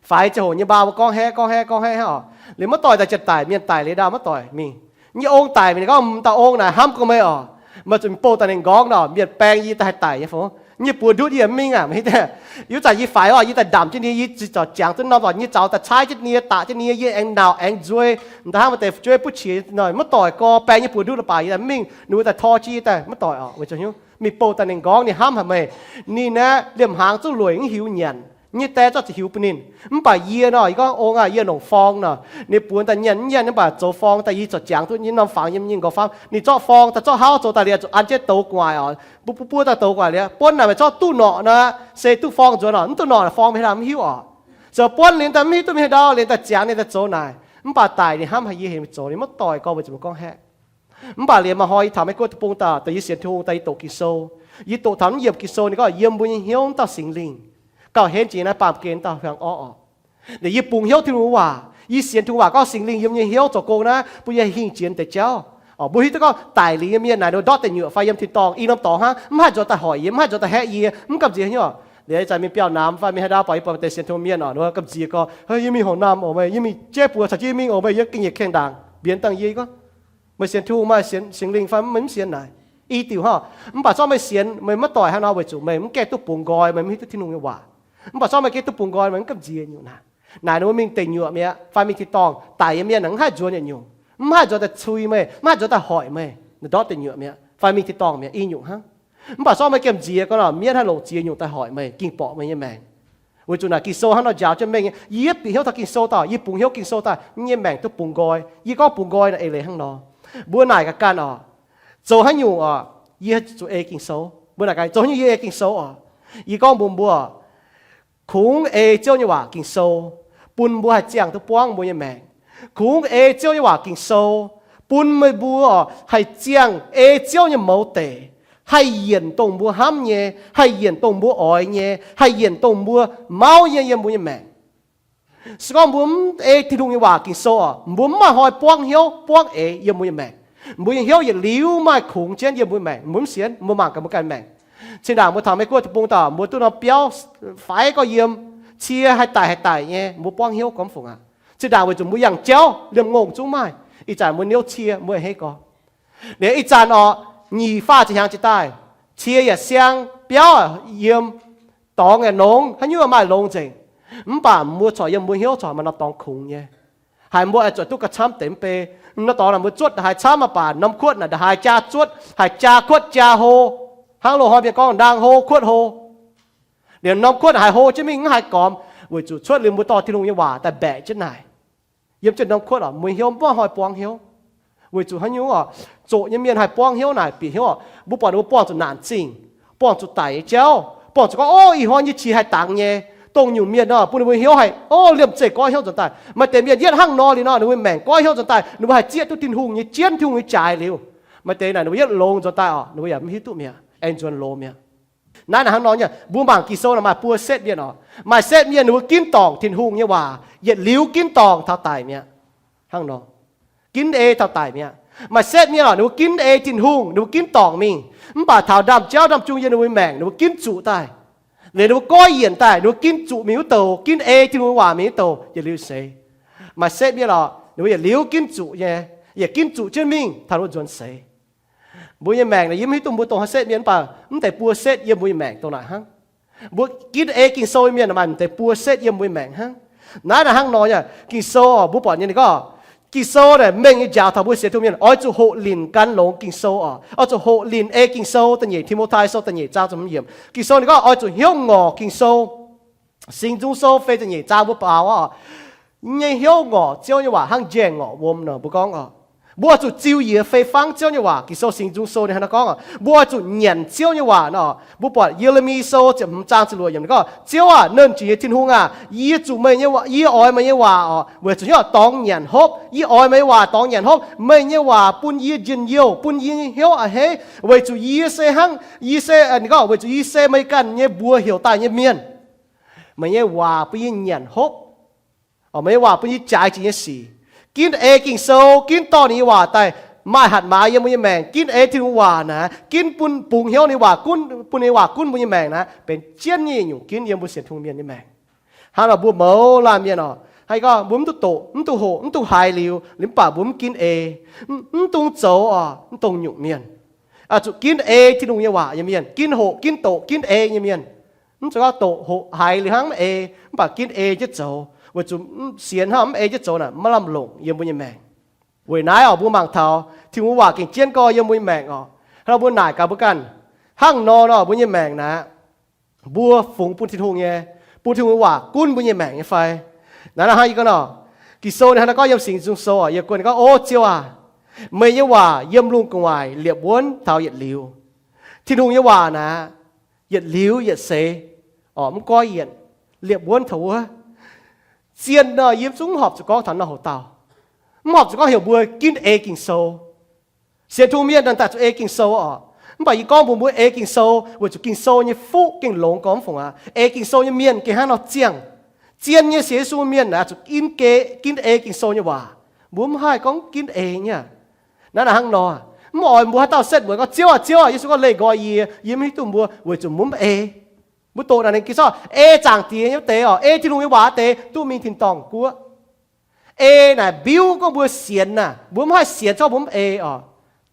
Faix ziangh hoc nyei maa mbuo gorngv haeqv, gorngv haeqv, gorngv haeqv oc. Liuz maiv doic daaih janx-daic, mienh daic liuz ndau maiv doic mingh. Nyei ong daic mingh, ninh gorngv, m'dauh ong naaic hnamv gorngv meih oc, meih zuqc bouh daaih ninh nqorngv nor, mienh baeng yie daaih haih daic nyei fov. Nyei buoz ndutv yie mv mingh aac. Yie wuov zanc yie faix oc, yie daaih ndamc jienv nie, yie ziqc zorc jangx duqv norm lorqc, nyei zaux daaih caaiv jienv nie, daqc jienv nie, yie aengx nauc aengx nzuei. M'daaih hnamv maaih deix fu'jueiv butv qiex nor, maiv doic gorx, baeng nyei buoz ndutv la'baac yie daaih mv mingh, ninh mbuo daaih tor jienv yie daaih maiv doic oc. Weic zuqc hnyouv mingh bouh daaih ninh nqorngv, ninh hnamv haic meih. Ninh aeqv, liemh hnaangx zuqc lueic mv hiuv nyanc, nyei die zorqv ziqc hiuv bun ninh. Mv baac yie nor, yie gorngv, ong aah, yie longc forng nor. Ninh buonx daaih nyanc mv nyanc, mv baac zoux forng daaih yie zorc jangx duqv nyei norm fangx yiem nyei nqox famv. Ninh zorqv forng daaih zorqv hauv zoux daaih liuz zuqc an jienv douz gu'nguaaic oc. Mbuo buov buov daaih douz gu'nguaaic liuz, buonv naaic meih zorqv duqv norqc nor, se duqv forng nzuonx oc, mv duqv norqc forng maiv hiuv oc. Zoux buonv liuz daaih mv hiuv duqv mingh haaix ndau, liuz daaih ziangx ninh daaih zoux naaic. Mv baac daic ninh hnamv haic yie heuc mingh zoux, ninh maiv doic gorx, weic zuqc mbuo gorngv haeqv. Mv baac liuz maaih hnoi yie taux Meiv Guoqv deic-bung daaih, deix yie sienx Tin-Hungh daaih yie doqc Ging-Sou. Yie doqc taux naaiv yiemc Ging-Sou ninh gorngv yiem mbuo nyei hnyouv wuov dauh Singx Lingh gauh henv jiex naaiv baamh gen wuov dauh hiuang orqv oc. Liuz yie bungx hnyouv Tin-Hungh waac, yie sienx Tin-Hungh waac gorngv Singx Lingh yiem nyei hnyouv zoux gong naaiv bun yie hingh jiex deix jauv. Mbuo hiuv duqv gorngv daic liuz nyei mienh naaic ninh ndortv deic nyuoqc fai yiem tin-dorngh, i norm dorngx hnangv, mv haih nzuonx daaih hoic yie, mv haih nzuonx daaih haeqv yie, mv gamh nziex hnyouv. Liuz ih zanc mingh biauv-namx fai mingh haaix ndau buatc yie buatc deix sienx Tin-Hungh mienh oc, ninh mbuo gamh nziex gorngv, Hei, yie mingh horc namh oc meih, yie mingh jeiv buoz caux jienv yie mingh oc meih, yie ga'nyiec kaengh ndaangc mbienx dangh yie gorngv, Meih sienx Tin-Hungh maaih sienx Singx Lingh fai meih mv sienx naaic? I diuc hnangv. Mv baac zorqv meih sienx, meih maiv doic hnangv nor weic zuqc meih mv gaengh duqv bungx nqoi, meih mv hiuv duqv Tin-Hungh nyei waac. Mv baac zorqv meih gaengh duqv bungx nqoi, meih mv gamh nziex nyungc naaic. Naaic ninh mbuo mingh deic nyuoqc mi'aqv, fai mingh tin-dorngh daic nyei mienh naaic mv haih nzuonx yietc nyungc, mv haih nzuonx daaih cui meih, mv haih nzuonx daaih hoic meih, ndortv deic nyuoqc mi'aqv fai mingh tin-dorngh mi'aqv, i nyungc hnangv. Mv baac zorqv meih gamh nziex gorngv nor, mienv haih longc ziex nyungc daaih hoic meih, ging borqc meih nyei maengc. Weic zuqc naaic Ging-Sou hnangv nor njaaux jienv mengh nyei. Yie bieqc hnyouv taux Ging-Sou daaih, yie bungx hnyouv Ging-Sou daaih, yie nyei maengc duqv bungx nqoi. Yie gorngv bungx nqoi naaic eix leiz hnangv nor. Mbuo naaic ga'ganh oc, zoux haaix nyungc oc, yie zuqc ei Ging-Sou. Mbuo naaic ga'ganh zoux haaix nyungc yie ei Ging-Sou oc. Yie gorngv mbuox mbuo, kungx ei Ziouv nyei waac Ging-Sou bun mbuo haih ziangh duqv buangv mbuo nyei maengc. Kungx ei Ziouv nyei waac Ging-Sou bun meih mbuo haih ziangh ei Ziouv nyei mouz deic, haih yienc dongh mbuo hnamv nyei, haih yienc dongh mbuo oix nyei, haih yienc dongh mbuo mauv nyei yiem mbuo nyei maengc. Se gorngv mbuo mv ei Tin-Hungh nyei waac Ging-Sou oc, mbuo mv maaih hnoi buangv hnyouv buangv eix yiem mbuo nyei maengc. Mbuo nyei hnyouv yietc liuz maaih kungx jienv yiem mbuo maengc. Mbuo mv sienx, mbuo mangc gaax mbuo ganh maengc. Cin-ndaangc mbuo taux Meiv Guoqv deic-bung daaih, mbuo duqv norm biauv faix gorx yiem, cie haih daic haih daic nyei, mbuo buangv hnyouv gormx fungc aqv. Cin-ndaangc weic zuqc mbuo yangh jauv liemh ngongh zungv maaih. Ih zanc mbuo niouv cie mbuo a'hneiv gorx. Liuz ih zanc oc, nyic faah ziepc hnyangx jiex daaih, cie yaac siang, biauv yiem, dorngx yaac nongx, haaix nyungc maaih longx nzengc. Mv baac mbuo corc yiem mbuo hnyouv corc maaih norm dorngx kungx nyei. Haiz mbuo oix zuqc duqv ga'camv deix mv bei. Norm dorngx naaic mbuo zuotv nda'haaix camv mv baac norm kuotv naaic nda'haaix jaa zuotv, haiz jaa kuotv jaa hlo. Hnangv loz-hnoi mienh gorngv ndaang hlo kuotv hlo. Liuz norm kuotv naaic haiz hlo jienv mingh mv haih gormx, weic zuqc cuotv liuz mbuo dorh Tin-Hungh nyei waac daaih mbaeqc jienv naaic. Yiem jienv norm kuotv oc, mbuo hnyouv mv haih buangv hnyouv. Weic zuqc haaix nyungc oc, zoqc nyei mienh haih buangv hnyouv naaic bieqc hnyouv oc. Mbuo buatc ninh mbuo buangh zuqc naanc zingh, buangh zuqc daic nyei jauv, buangh zuqc gorngv, Ov, ih hnoi nyei qiex haih dangx nyei. Dongh nyungc mienh nor bun ninh mbuo hnyouv haih, ov, liemh zeih goiv hnyouv nzuonx daaih. Maaih deix mienh yietv hnangv nor liuz nor ninh mbuo maengc goiv hnyouv nzuonx daaih, ninh mbuo haih zieqv duqv Tin-Hungh nyei jienv, Tin-Hungh nyei jaaix liuz. Maaih deix naaic ninh mbuo yietv longx nzuonx daaih oc, ninh mbuo yaac mv hiuv duqv mi'aqv, aengx nzuonx loz mi'aqv. Naaiv naaic hnangv nor nyei, mbuo mangc Ging-Sou naaic maaih buo setv mienh oc. Maaih setv mienh ninh mbuo ginv dorngc Tin-Hungh nyei waac yietc liuz ginv dorngc taux daic mi'aqv. Hnangv nor, ginv ei taux daic mi'aqv. Maaih setv mienh oc, ninh mbuo ginv ei Tin-Hungh, ninh mbuo ginv dorngc mingh, mv baac taux ndaamv-jauv ndaamv-jung yiem ninh mbuo maengc ninh mbuo ginv zuqc daaih. Liuz ninh mbuo goiv yienc daaih, ninh mbuo ginv zuqc mingh wuov douc, ginv ei Tin-Hungh waac mingh wuov douc yietc liuz seix. Maaih setv mienh oc, ninh mbuo yietc liuz ginv zuqc nyei, yietc ginv zuqc jienv mingh taux ninh mbuo nzuonx seix. Mbuo nyei maengc naaic yie mv hiuv duqv mbuo dongh haaix setv mienh, mv baac mv deix buo setv yiem mbuo nyei maengc dongh naaic hnangv. Mbuo ginv ei Ging-Sou nyei mienh maaih mv deix buo setv yiem mbuo nyei maengc hnangv. Naaiv naaic hnangv nor nyei, Ging-Sou oc, mbuo buatc nyei ninh gorngv, Ging-Sou naaic mengh nyei njaaux taux mbuo sienx Tin-Hungh mienh oix zuqc hoqc linc gan longx Ging-Sou oc. Oix zuqc hoqc linc ei Ging-Sou. Da'nyeic Ti^mo^tai Sou da'nyeic zaang ziepc hmz yiemc, Ging-Sou ninh gorngv oix zuqc hnyouv ngorc Ging-Sou. Singx Nzung Sou feix ziepc nyeic zaang mbuo baaux oc, nyei hnyouv ngorc Ziouv nyei waac hnangv njaengh ngorc wuom nor mbuo gorngv oc. Mbuo oix zuqc ziux yiez fei fangv Ziouv nyei waac. Ging-Sou Singx Nzung Sou ninh hnangv naaiv gorngv oc, mbuo oix zuqc nyanc Ziouv nyei waac nor. Mbuo buatc Ye^le^mi Sou ziepc hmz zaang ziepc luoqc yiemc gorngv, Ziouv aac, Nernh Jiex nyei Tin-Hungh aac, yie zuqc meih nyei, yie oix meih nyei waac oc, weic zuqc hnyouv dorngx nyanc hopv. Yie oix meih nyei waac dorngx nyanc hopv. Meih nyei waac bun yie njien-youh, bun yie nyei hnyouv a'hneiv, weic zuqc yie se hnangv, yie se, ninh gorngv, weic zuqc yie se meih ganh nyei mbuox heuc daaih nyei mienh. Meih nyei waac bun yie nyanc hopv. Meih nyei waac bun yie jaaix jiex nyei sic. Ginv ei Ging-Sou, ginv dorh ninh nyei waac daaih maaih hatc maaz yiem mbuo nyei maengc. Ginv ei Tin-Hungh waac naaic, ginv bun, bungx hnyouv ninh waac gunv, bun ninh waac gunv mbuo nyei maengc naaic, benx jienv nyei nyungc ginv yiem mbuo sienx Tin-Hungh mienh nyei maengc. Hnangv nor mbuo mouz laanh mienh oc, hnangv yie gorngv mbuo mv duqv doqc, mv duqv hoqc, mv duqv haiz liuz, liuz mv baac mbuo mv ginv ei, mv dungx zoux oc, mv dongh nyungc mienh. Zuqc ginv ei Tin-Hungh nyei waac nyei mienh, ginv hoqc, ginv doqc, ginv ei nyei mienh. Mv zeiz gorngv doqc hoqc haiz liuz hnangv mv ei, mv baac ginv ei jienv zoux, weic zuqc sienx hnangv mv ei jienv zoux naaic maiv lamh longc yiem mbuo nyei maengc. Weic naaiv oc, mbuo mangc taux Tin-Hungh waac gengh jienv gorx yiem mbuo nyei maengc oc. Hnangv mbuo naaic gaax mbuo ganh, hnangv nor nor mbuo nyei maengc naaic, mbuo fungx bun Tin-Hungh nyei, bun Tin-Hungh waac gunv mbuo nyei maengc nyei fai? Naaiv hnangv yie gorngv nor, Ging-Sou ninh hnangv naaiv gorngv yiem Singx Nzung Sou oc, yie gorngv, O Ziouv aac, meih nyei waac yiem lungh gu'nguaaic liepc wuonv taux yietc liuz. Tin-Hungh nyei waac naaic, yietc liuz yietc seix, oc, mv goiv yienc, liepc wuonv taux wuov. Zien nor yie zungv mv horpc zuqc gorngv taux nor hoc dauh, mv horpc zuqc gorngv heuc mbuo ginv ei Ging-Sou. Sienx Tin-Hungh mienh daaih zuqc ei Ging-Sou oc. Mv baac yie gorngv mbuox mbuo ei Ging-Sou weic zuqc Ging-Sou nyei fuqv gengh longx gormx fungc aqv. Ei Ging-Sou nyei mienh gengh hnangv nor ziangh. Zien nyei sienx Yesu mienh aah, zuqc ginv ei Ging-Sou nyei waac. Mbuo mv haih gorngv ginv ei nyei. Naaiv naaic hnangv nor, mv oix mbuo haaix dauh setv mueic gorngv, Ziouv aah, Ziouv aah. Yesu gorngv, Leih nqoi yie, yie mv hiuv duqv mbuo, weic zuqc mbuo mv ei. Mbuo doqc naaic ninh gin zorqv ei Zaangc Diex nyei wuov deix oc, ei Tin-Hungh nyei waac wuov deix duqv mingh tin-dorngh guoqv. Ei naaic mbiuv gorngv mbuo sienx naaic, mbuo mv haih sienx corc mbuo mv ei oc.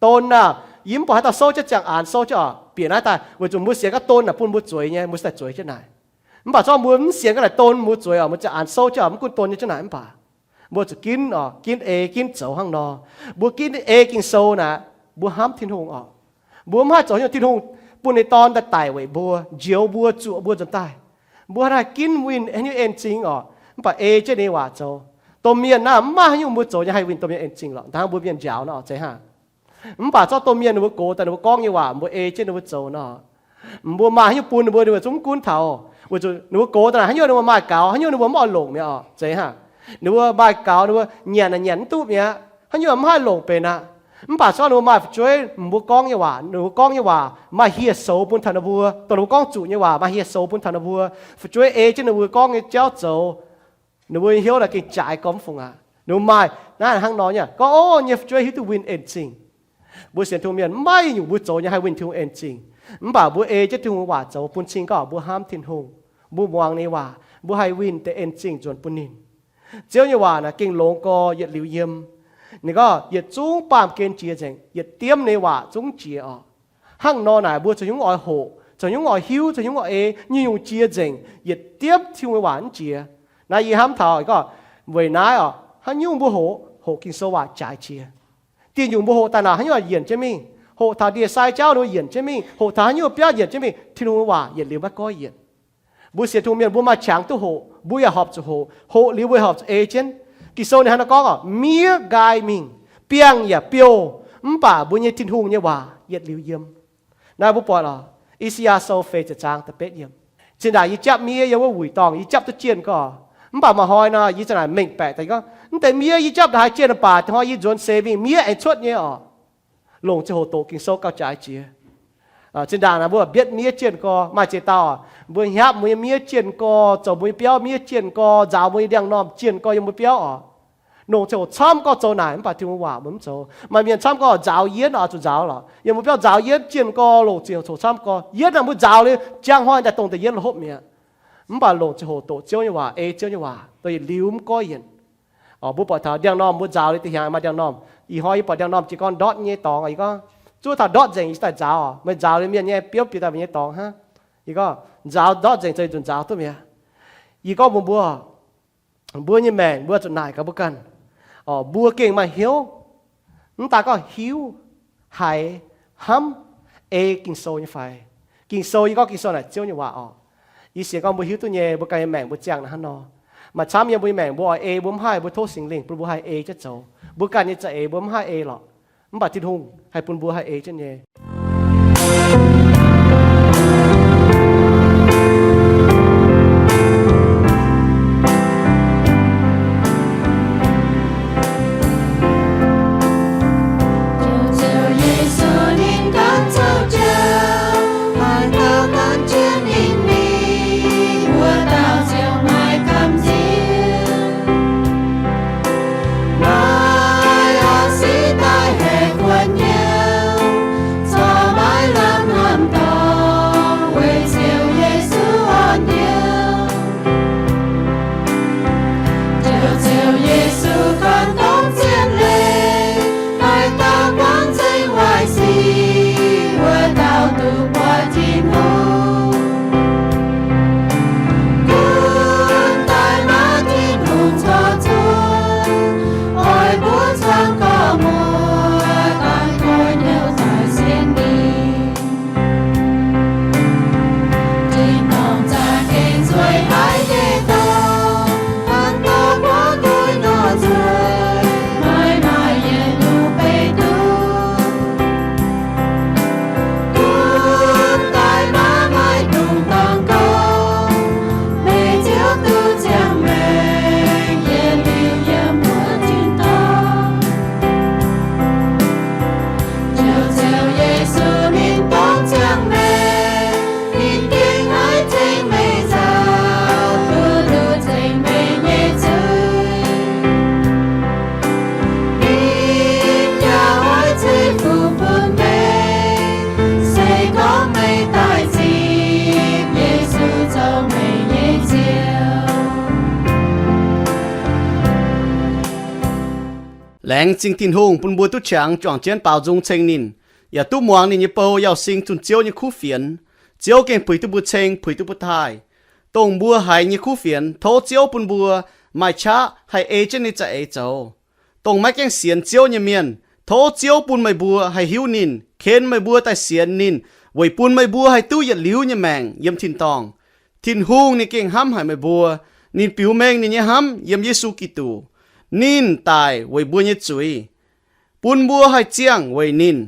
Don aah, yie mv buatc haaix dauh souv jienv ziangh aanx souv jienv oc. Bieqc naaiv daaih weic zuqc mbuo sienx gorngv don naaic bun mbuo zueiz nyei, mbuo daaih zueiz jienv naaic. Mv baac corc mbuo mv sienx gorngv naaic don mbuo zueiz oc, mbuo ziangh aanx souv jienv oc, mv gunv don nyei jienv naaic mv baac mbuo zuqc ginv oc, ginv ei ginv zoux hnangv nor. Mbuo ginv ei Ging-Sou naaic, mbuo hnamv Tin-Hungh oc. Mbuo mv haih zoux haaix nyungc, Tin-Hungh bun ninh nyei Dorn daaih daic weic mbuo, njoux mbuo, zuoqc mbuo nzuonx daaih. Mbuo haih ginv winh haaix nyungc en-zingh oc, mv baac ei jienv ninh nyei waac zoux. Domh mienh naaiv mv maaih haaix nyungc mbuo zoux nyei haih winh domh mienh en-zingh lorqc. Hnangv mbuo mienh njaaux nor oc, zeiz hnangv. Mv baac zorqv domh mienh ninh mbuo gox daaih, ninh mbuo gorngv nyei waac mbuo ei jienv ninh mbuo zoux nor, mbuo maaih haaix nyungc bun ninh mbuo, ninh mbuo zungv mv gunv taux. Weic zuqc ninh mbuo gox daaih naaic haaix nyungc ninh mbuo maaih gaux, haaix nyungc ninh mbuo mv oix longc mi'aqv oc, zeiz hnangv. Ninh mbuo maaih gaux, ninh mbuo nyanc naaic nyanc mv duqv mi'aqv, haaix nyungc mv haih longc benx aqv. Mv baac zorqv ninh mbuo maaih fu'jueiv mbuo gorngv nyei waac, ninh mbuo gorngv nyei waac maaih hieh soux bun taux ninh mbuo, dongh ninh mbuo gorngv zuqc nyei waac maaih hieh soux bun taux ninh mbuo, fu'jueiv ei jienv ninh mbuo gorngv nyei jauv zoux, ninh mbuo nyei hnyouv naaic gengh jaaix gormx fungc aqv. Ninh mbuo maaih naaiv hnangv nor nyei, gorngv, O, nyei fu'jueiv hiuv duqv winh en-zingh. Mbuo sienx Tin-Hungh mienh mv maaih nyungc mbuo zoux nyei haih winh Tin-Hungh en-zingh. Mv baac mbuo ei jienv Tin-Hungh waac zoux bun cing gorngv mbuo hnamv Tin-Hungh, mbuo muangx ninh waac, mbuo haih winh deix en-zingh nzuonx bun ninh. Ziouv nyei waac naaic gengh longx gorx yietc liuz yiem. Ninh gorngv yietc zungv baamh gen jiex nzengc, yietc diemv ninh waac zungv jiex oc. Hnangv nor naaic mbuo caux nyungc oix hoqc, caux nyungc oix hiuv, caux nyungc oix ei, nyungc-nyungc jiex nzengc, yietc diemv Tin-Hungh nyei waac mv jiex. Naaiv yie hnamv taux gorngv, weic naaiv oc, haaix nyungc mbuo hoqc, hoqc Ging-Sou waac jaaix jiex. Dieh nyungc mbuo hoqc daaih naaic haaix nyungc yienc jienv mingh, hoqc taux ndie-sai jauv ninh mbuo yienc jienv mingh, hoqc taux haaix nyungc biauv yienc jienv mingh, Tin-Hungh nyei waac yietc liuz maiv goiv yienc. Mbuo sienx Tin-Hungh mienh mbuo maaih qangx duqv hoqc, mbuo yaac horpc zuqc hoqc. Hoqc liuz mbuo horpc zuqc ei jienv. Ging-Sou ninh hnangv naaiv gorngv oc, miev nqaai mingh, biangh yaac biouh, mv baac mbuo nyei Tin-Hungh nyei waac yietc liuz yiem. Naaiv mbuo buatc oc, I^saa^yaa Sou feix ziepc zaang da'betv yiem. Zinh ndaangc yie japv miev yiem wuov wuic dorngh, yie japv duqv jienh gorx. Mv baac maaih hnoi nor yie za'naaic mengh baeqc daaih gorngv, mv deix miev yie japv ndaaih haih jienh mv baac hnoi yie nzuonx seix mingh miev aengx cuotv nyei oc. Longc ziangh hoc doqc Ging-Sou gauh jaaix jiex. Zinh ndaangc naaic mbuo mbietv miev jienh gorx, maaih ziex dauh mbuo hnyapv mbuo nyei miev jienh gorx, zoux mbuo nyei biauv miev jienh gorx, nzaaux mbuo nyei ndiangx-normh jienh gorx yiem mbuo biauv oc. Longc ziangh hoc camv gorx zoux naaic, mv baac Tin-Hungh waac mbuo mv zoux. Maaih mienh camv gorx nzaaux yietv oc, zuqc nzaaux lorqc. Yiem mbuo biauv nzaaux yietv jienh gorx, longc ziangh hoc camv gorx, yietv naaic mbuo nzaaux liuz, njang hnoi daaih dongh deix yietv lorqc hopv mi'aqv. Mv baac longc ziangh hoc doqc Ziouv nyei waac, ei Ziouv nyei waac, dongh yietc liuz mv goiv yienc. Mbuo buatc taux ndiangx-normh mbuo nzaaux liuz deix hnyangx maaih ndiangx-normh. Ih hnoi yie buatc ndiangx-normh jiez gorn ndortv nyei dorngx, yie gorngv, zuov taux ndortv nzengc yie daaih nzaaux. Meih nzaaux liuz mienh nyei biouv bieqc daaih meih nyei dorngx hnangv. Yie gorngv nzaaux ndortv nzengc zoux yietc nzunc nzaaux duqv mi'aqv. Yie gorngv mbuox mbuo, mbuo nyei maengc mbuo zuqc naaic gaax mbuo ganh. Mbuo gengh maaih hnyouv, mv daaih gorngv hiuv, haiz, hnamv, ei Ging-Sou nyei fai? Ging-Sou, yie gorngv Ging-Sou naaic Ziouv nyei waac oc. Yie sienx gorngv mbuo hiuv duqv nyei, mbuo ganh nyei maengc mbuo ziangh naaiv hnangv nor. Maaih camv yiem mbuo nyei maengc mbuo oix ei, mbuo mv haih, mbuo tov Singx Lingh bun mbuo haih ei jienv zoux. Mbuo ganh nyei za'eix mbuo mv haih ei lorqc. Mv baac Tin-Hungh haih bun mbuo haih ei jienv nyei. Ziouv Yesu ninh ganh zoux jauv, haaix dauh ganh jienv ninh mingh, wuov dauh ziouc maaih gamh nziex. Maaih a'si daaih haih guanh nyouh, corc maiv lamh hnamv dorngx weic Ziouv Yesu orn youh. Ziouv, Ziouv Yesu ganh gorngv zien leiz, haaix dauh buangv nzengc waaic sic, wuov dauh duqv buatc Tin-Hungh. Gunv daaih maaih Tin-Hungh corc zuqc, oix mbuo zuangx gorx-muoz daaih goiv hnyouv daaih sienx ninh. Tin-dorngh za'gengh nzueic haic nyei dorngx, hnangv dorh guaav duqv nor nzueic, maiv maaih yietc nyungc beiv duqv. Gunv daaih maiv maaih dungx dangx gorngv, meih Ziouv duqv ziangh maengc, yietc liuz yiem wuov tin-dorngh. Ziouv, Ziouv Yesu ninh dongh ziangh maengc, ninh gengh maiv ceng meih nzauh, duqv nduqc ceng meih nyei zuiz. Ninh yaac oix ceix fuqv bun meih, se gorngv meih daaih zipv Yesu zoux meih nyei Ziouv. Laengz zingh Tin-Hungh bun mbuo duqv qangx juangc jienv baaux nzung ceng ninh, yaac duqv muangx ninh nyei bou Yauh Sing zunh Ziouv nyei kuv fienx. Ziouv gengh puix duqv mbuo ceng, puix duqv mbuo taaih. Dongh mbuo haiz nyei kuv fienx, tov Ziouv bun mbuo maaih qaqv haih ei jienv ninh za'eix zoux. Dongh maiv gaengh sienx Ziouv nyei mienh, tov Ziouv bun meih mbuo haih hiuv ninh, ken meih mbuo daaih sienx ninh, weic bun meih mbuo haih duqv yietc liuz nyei maengc yiem tin-dorngh. Tin-Hungh ninh gengh hnamv haic meih mbuo. Ninh biux mengh ninh nyei hnamv yiem Yesu Giduc. Ninh daic weic mbuo nyei zuiz, bun mbuo haih ziangh weic ninh.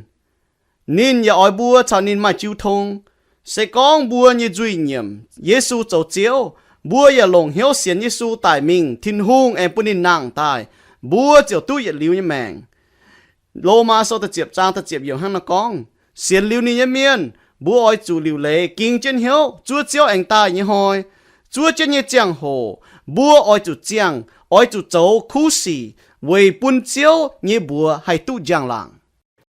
Ninh yaac oix mbuo caux ninh maaih jiu tong. Se gorngv mbuo nyei nzuih nyiemc Yesu zoux Ziouv, mbuo yaac longc hnyouv sienx Yesu daic mingh, Tin-Hungh aengx bun ninh nangh daaih, mbuo ziouc duqv yietc liuz nyei maengc. Lomaa Sou da'ziepc zaang da'ziepc yiemc hnangv naaiv gorngv, sienx liuz ninh nyei mienh, mbuo oix zuqc liuc leiz ging jienv hnyouv zuov Ziouv aengx daaih nyei hnoi. Zuov jienv nyei ziangh hoc, mbuo oix zuqc ziangh, oix zuqc zoux kuv sic weic bun Ziouv nyei mbuox haih duqv njang-laangc.